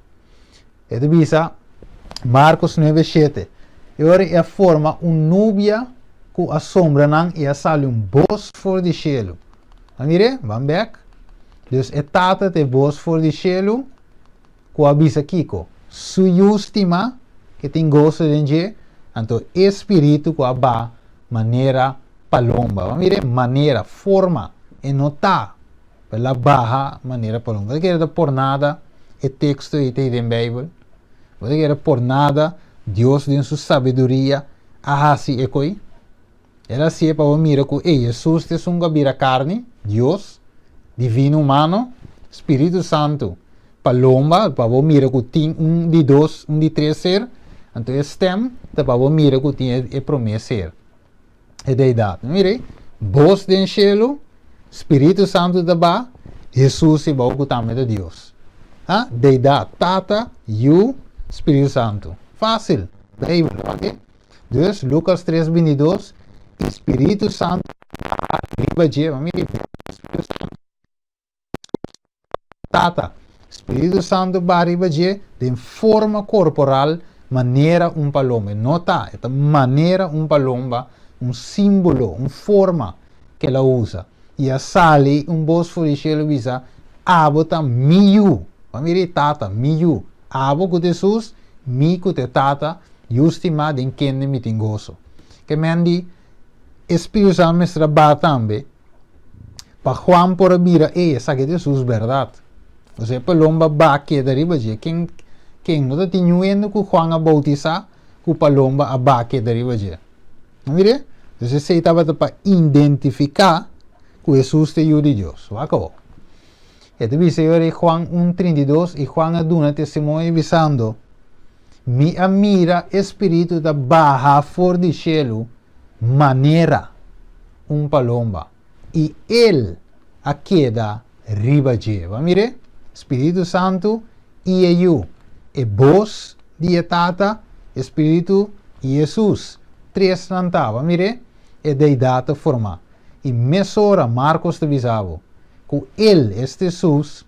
E ta bisa, Markos nuebe shete, E ora ei a forma un nubia ku a sombra nan i a sali un bos for di shelu. A mir'é? Ban bèk. Dus e Tata ta e bos for di shelu ku a bisa kiko? Su Yu stimá, ke tin goso den dje, anto e Spiritu ku a baha manera palomba. Bo a mir'é? Manera, forma. E no ta, pero el a baha manera palomba. Bo ta kere ta por nada e teksto ei ta ei den Beibel? Bo ta kere por nada Dios den su sabiduria a hasi e koi? El a hasié pa bo mira ku ei Hesus ta esun ku a bira karni, Dios, divino humano, Spiritu Santu, palomba, pa bo mira ku tin un di dos, un di tres ser, anto e stèm ta pa bo mira ku tin e promé ser, e Deidat. Mira ei, bos den shelu, Spiritu Santu ta ba, Hesus i bou ku tambe ta Dios. Ha? Deidat, Tata, Yu, Spiritu Santu. Fásil, Beibel, oke? Dus, Lukas 3, 22, i Spiritu Santu a baha riba dje, bo mira e Spiritu Santu, Tata, Spiritu Santu baha riba dje den forma korporal manera un palomba. E no ta, e ta manera un palomba, un símbolo, un forma ku el a usa. I a sali un bos for di shelu bisa, Abo ta mi yu. Bo mira e Tata, mi yu. Abo ku ta Hesus, mi ku ta e Tata, Yu stimá den kende mi tin goso. Ke men di, e Spiritu Santu mester a baha tambe pa Juan por a bira, ey, esaki ta Hesus bèrdat. Osea, e palomba baha keda riba dje. Ken, ken no ta tin niun hende ku Juan a boutisá ku palomba a baha keda riba dje? No mir'é? Dus esei tabata pa identifiká ku Hesus ta e Yu di Dios. Wak awor. E ta bisa e ora ei Juan un 32, i Juan a duna testimonio bisando, Mi a mira e Spiritu ta baha for di shelu manera un palomba, i El a keda riba dje. Bo a mir'é? Spiritu Santu i e Yu, e bos di e Tata, e Spiritu i Hesus, tres nan ta. Bo a mir'é? E Deidat ta formá. I mesora Markos ta bisa bo ku El, esta Hesus,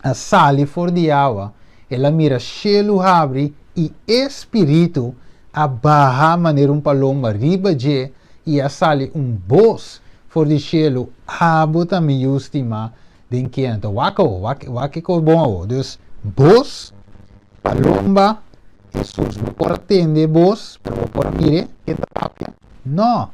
a sali for di awa, el a mira shelu habri i e Spiritu a baha manera un palomba riba dje i a sali un bos for di shelu, Abo ta mi Yu stimá, den ken. Anto wak awo, wak, wak e kos bon awo. Dus, bos, palomba, Hesus. Bo por a tende e bos, pero bo por a mir'é ken ta papia? No!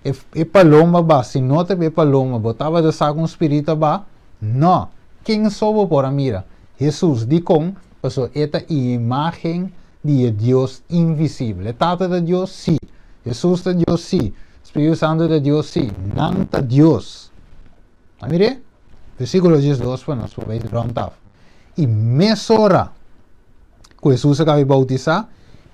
E, e palomba ba, si no ta e palomba, bo tabata sa ku un spiritu a ba? No! Ken so bo por a mira? Hesus. Dikon? Pasobra e ta e imágen di e Dios invisibel. E Tata ta Dios? Sí. Hesus ta Dios? Sí. Spiritu Santu ta Dios? Sí. Nan ta Dios. A mir'é? Versíkulo 12 pa nos por bai rònt af. I mesora ku Hesus a kaba di boutisá,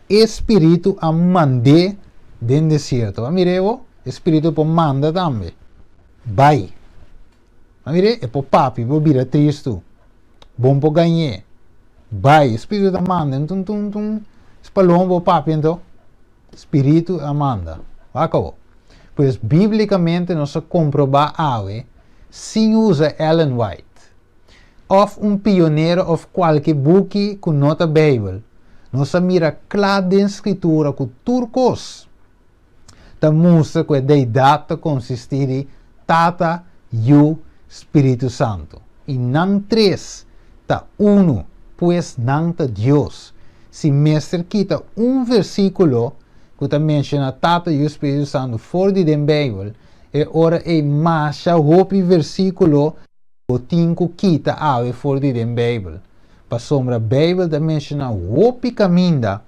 e spiritu a mand'é den desierto. A mir'é bo? E spiritu por manda tambe. Bai. A mir'é? E por papia, e por bira tristu. Bon por gañ'é. Bai. E spiritu ta manda. Ntun tun tun. Spaloma por papia anto. Spiritu a manda. Wak awor. Pues bíblikamente nos a komprobá awe sin usa Ellen White òf un pionero òf kualke buki ku no ta Beibel. Nos a mira kla den Skritura ku tur kos ta mustra ku e Deidat ta konsistí di Tata, Yu, Spiritu Santu. I nan tres ta unu, pues nan ta Dios. Si mester kita un versíkulo ku ta menshoná Tata, Yu, Spiritu Santu for di den Beibel, e ora ei masha hopi versíkulo bo tin ku kita awe for di den Beibel. Pasobra Beibel ta menshoná hopi kaminda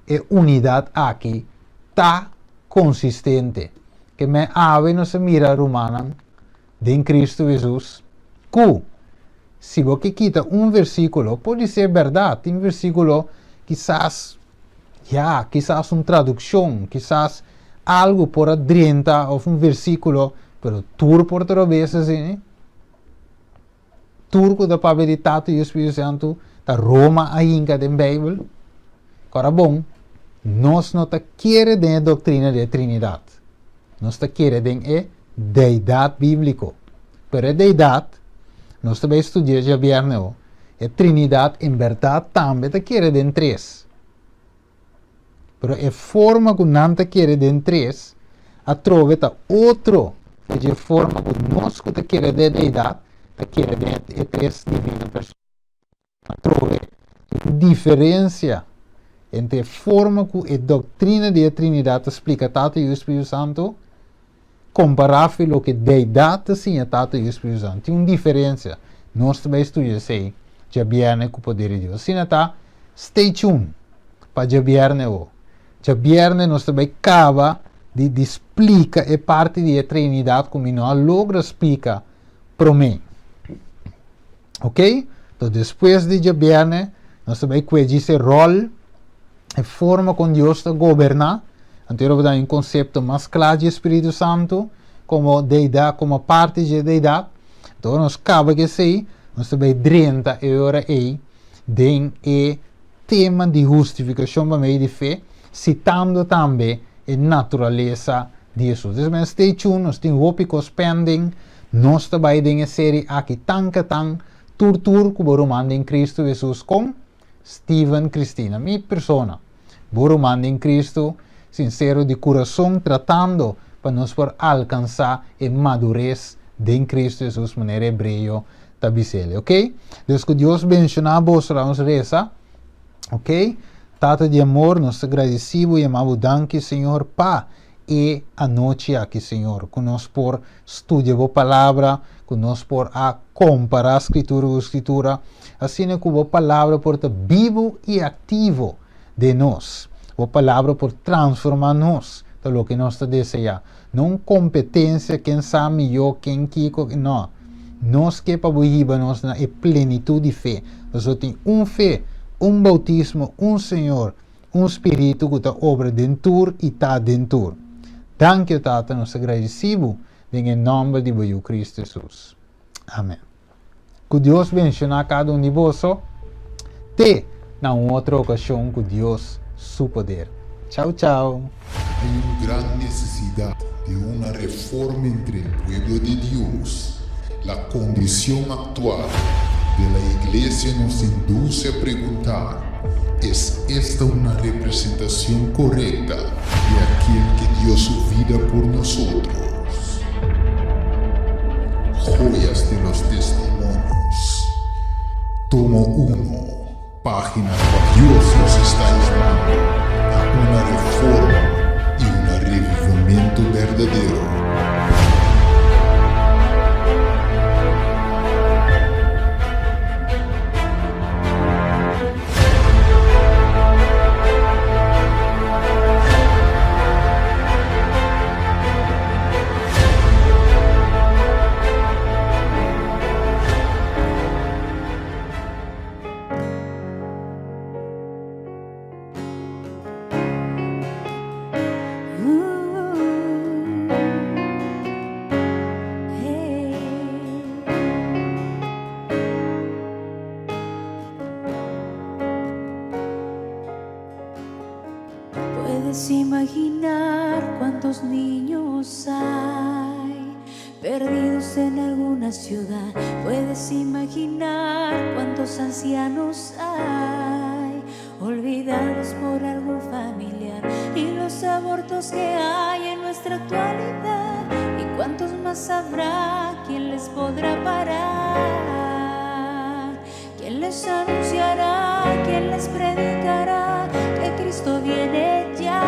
e unidat aki ta konsistente. Ke men awe nos a mira, rumannan, den Kristu Hesus, ku si bo ke kita un versíkulo, podisé bèrdat, tin versíkulo kisas, ya, kisas un tradukshon, kisas algu por a drenta òf un versíkulo, pero tur por ta robes asina. Tur ku ta papia di Tata, Yu, Spiritu Santu ta Roma a hinka den Beibel. Kora bon, nos no ta kere den e doktrina di e Trinidat. Nos ta kere den e Deidat bíbliko. Pero e Deidat, nos ta bai studia djabièrnè awo, e Trinidat en bèrdat tambe ta kere den tres. Pero e forma ku nan ta kere den tres atrobe ta otro ku dje forma ku nos ku ta kere den Deidat ta kere den e tres divino persona. Atrobe tin un diferensia entre e forma ku e doktrina di e Trinidat ta splika Tata, Yu i Spiritu Santu kompará ku loke Deidat ta siña Tata, Yu i Spiritu Santu. Tin un diferensia. Nos ta bai studia esei djabièrnè ku poder di Dios. Asina ta, stay tuned pa djabièrnè awo. Djabièrnè nos ta bai kaba di di splika e parti di e Trinidat ku mi no a logra splika promé. Ok? Entonces despues di djabièrnè nos ta bai kue djis e ròl, e forma kon Dios ta goberná. Anto e lo da un konsepto mas kla dje Spiritu Santu komo Deidat, komo parti dje Deidat. Anto ora nos kaba ku esei, nos ta bai drenta e ora ei den e tema di hustifikashon pa medio di fe, sitando tambe e naturalesa di Hesus. Des men stay tuned, nos tin hopi kos pending, nos ta bai den e seri aki tan ke tan, tur tur ku bo ruman den Kristu Hesus kon Steven Cristina, mi persona, bo ruman den Kristu, sinsero di kurason tratando pa nos por alkansa e madures den Kristu Hesus manera Hebreo ta bis'el, ok? Des ku Dios benshoná boso laga nos resa. Ok, Tata di amor, nos ta gradeci bo y yama bo danki, Señor, pa e anochi aki, Señor, cu nos por studia bo palabra, cu nos por a compara Scritura cu Scritura, asina cu bo palabra por ta bibo y activo den nos. Bo palabra por transforma nos, ta loke nos ta desea. No un competencia, ken sa miyo, ken kico, no. Nos ke pa bo hiba nos na e plenitud di fe. Pasobra tin un fe, un bautismo, un Señor, un Spiritu ku ta obra den tur i ta den tur. Danki, o Tata, nos ta gradisi bo den e nòmber di bo Yu Kristu Hesus. Amen. Ku Dios benshoná kada un di boso. Te na un otro okashon ku Dios su poder. Chau chau. Hay un gran necesidad de una reforma entre el pueblo de Dios. La condicion actual de la iglesia nos induce a preguntar, Es esta una representacion correcta de aquel que dio su vida por nosotros? Joyas de los Testimonios, tomo uno, página Dios nos está llamando a una reforma y una revivamiento berdadero. imaginar cuántos niños hay perdidos en alguna ciudad? Puedes imaginar cuántos ancianos hay olvidados por algún familiar y los abortos que hay en nuestra actualidad y cuántos más habrá, quién les podrá parar, quién les anunciará, quién les predicará que Cristo viene ya.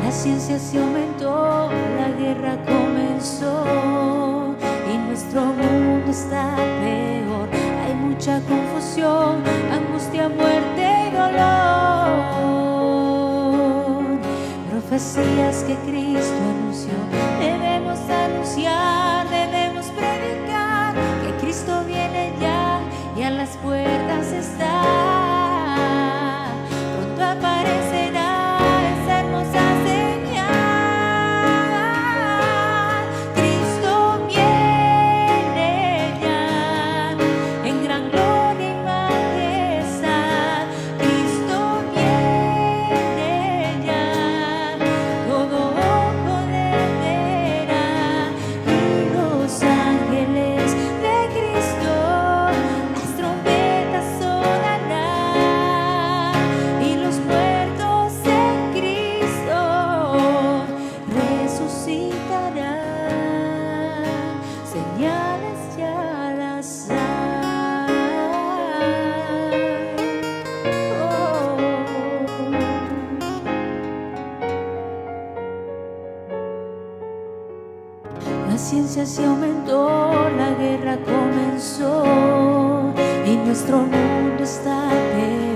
La ciencia se aumentó, la guerra comenzó y nuestro mundo está peor. Hay mucha confusión, angustia, muerte y dolor. Profecías que Cristo anunció, debemos anunciar, debemos predicar que Cristo viene ya y a las puertas está. Pronto aparecerá esa hermosa señal. Cristo viene ya en gran gloria y majestad. Cristo viene ya, todo ojo le verá y los ángeles de Cristo las trompetas sonarán y los muertos en Cristo resucitarán. Señales ya las hay. Oh. La ciencia se aumentó, la guerra comenzó y nuestro mundo está peor.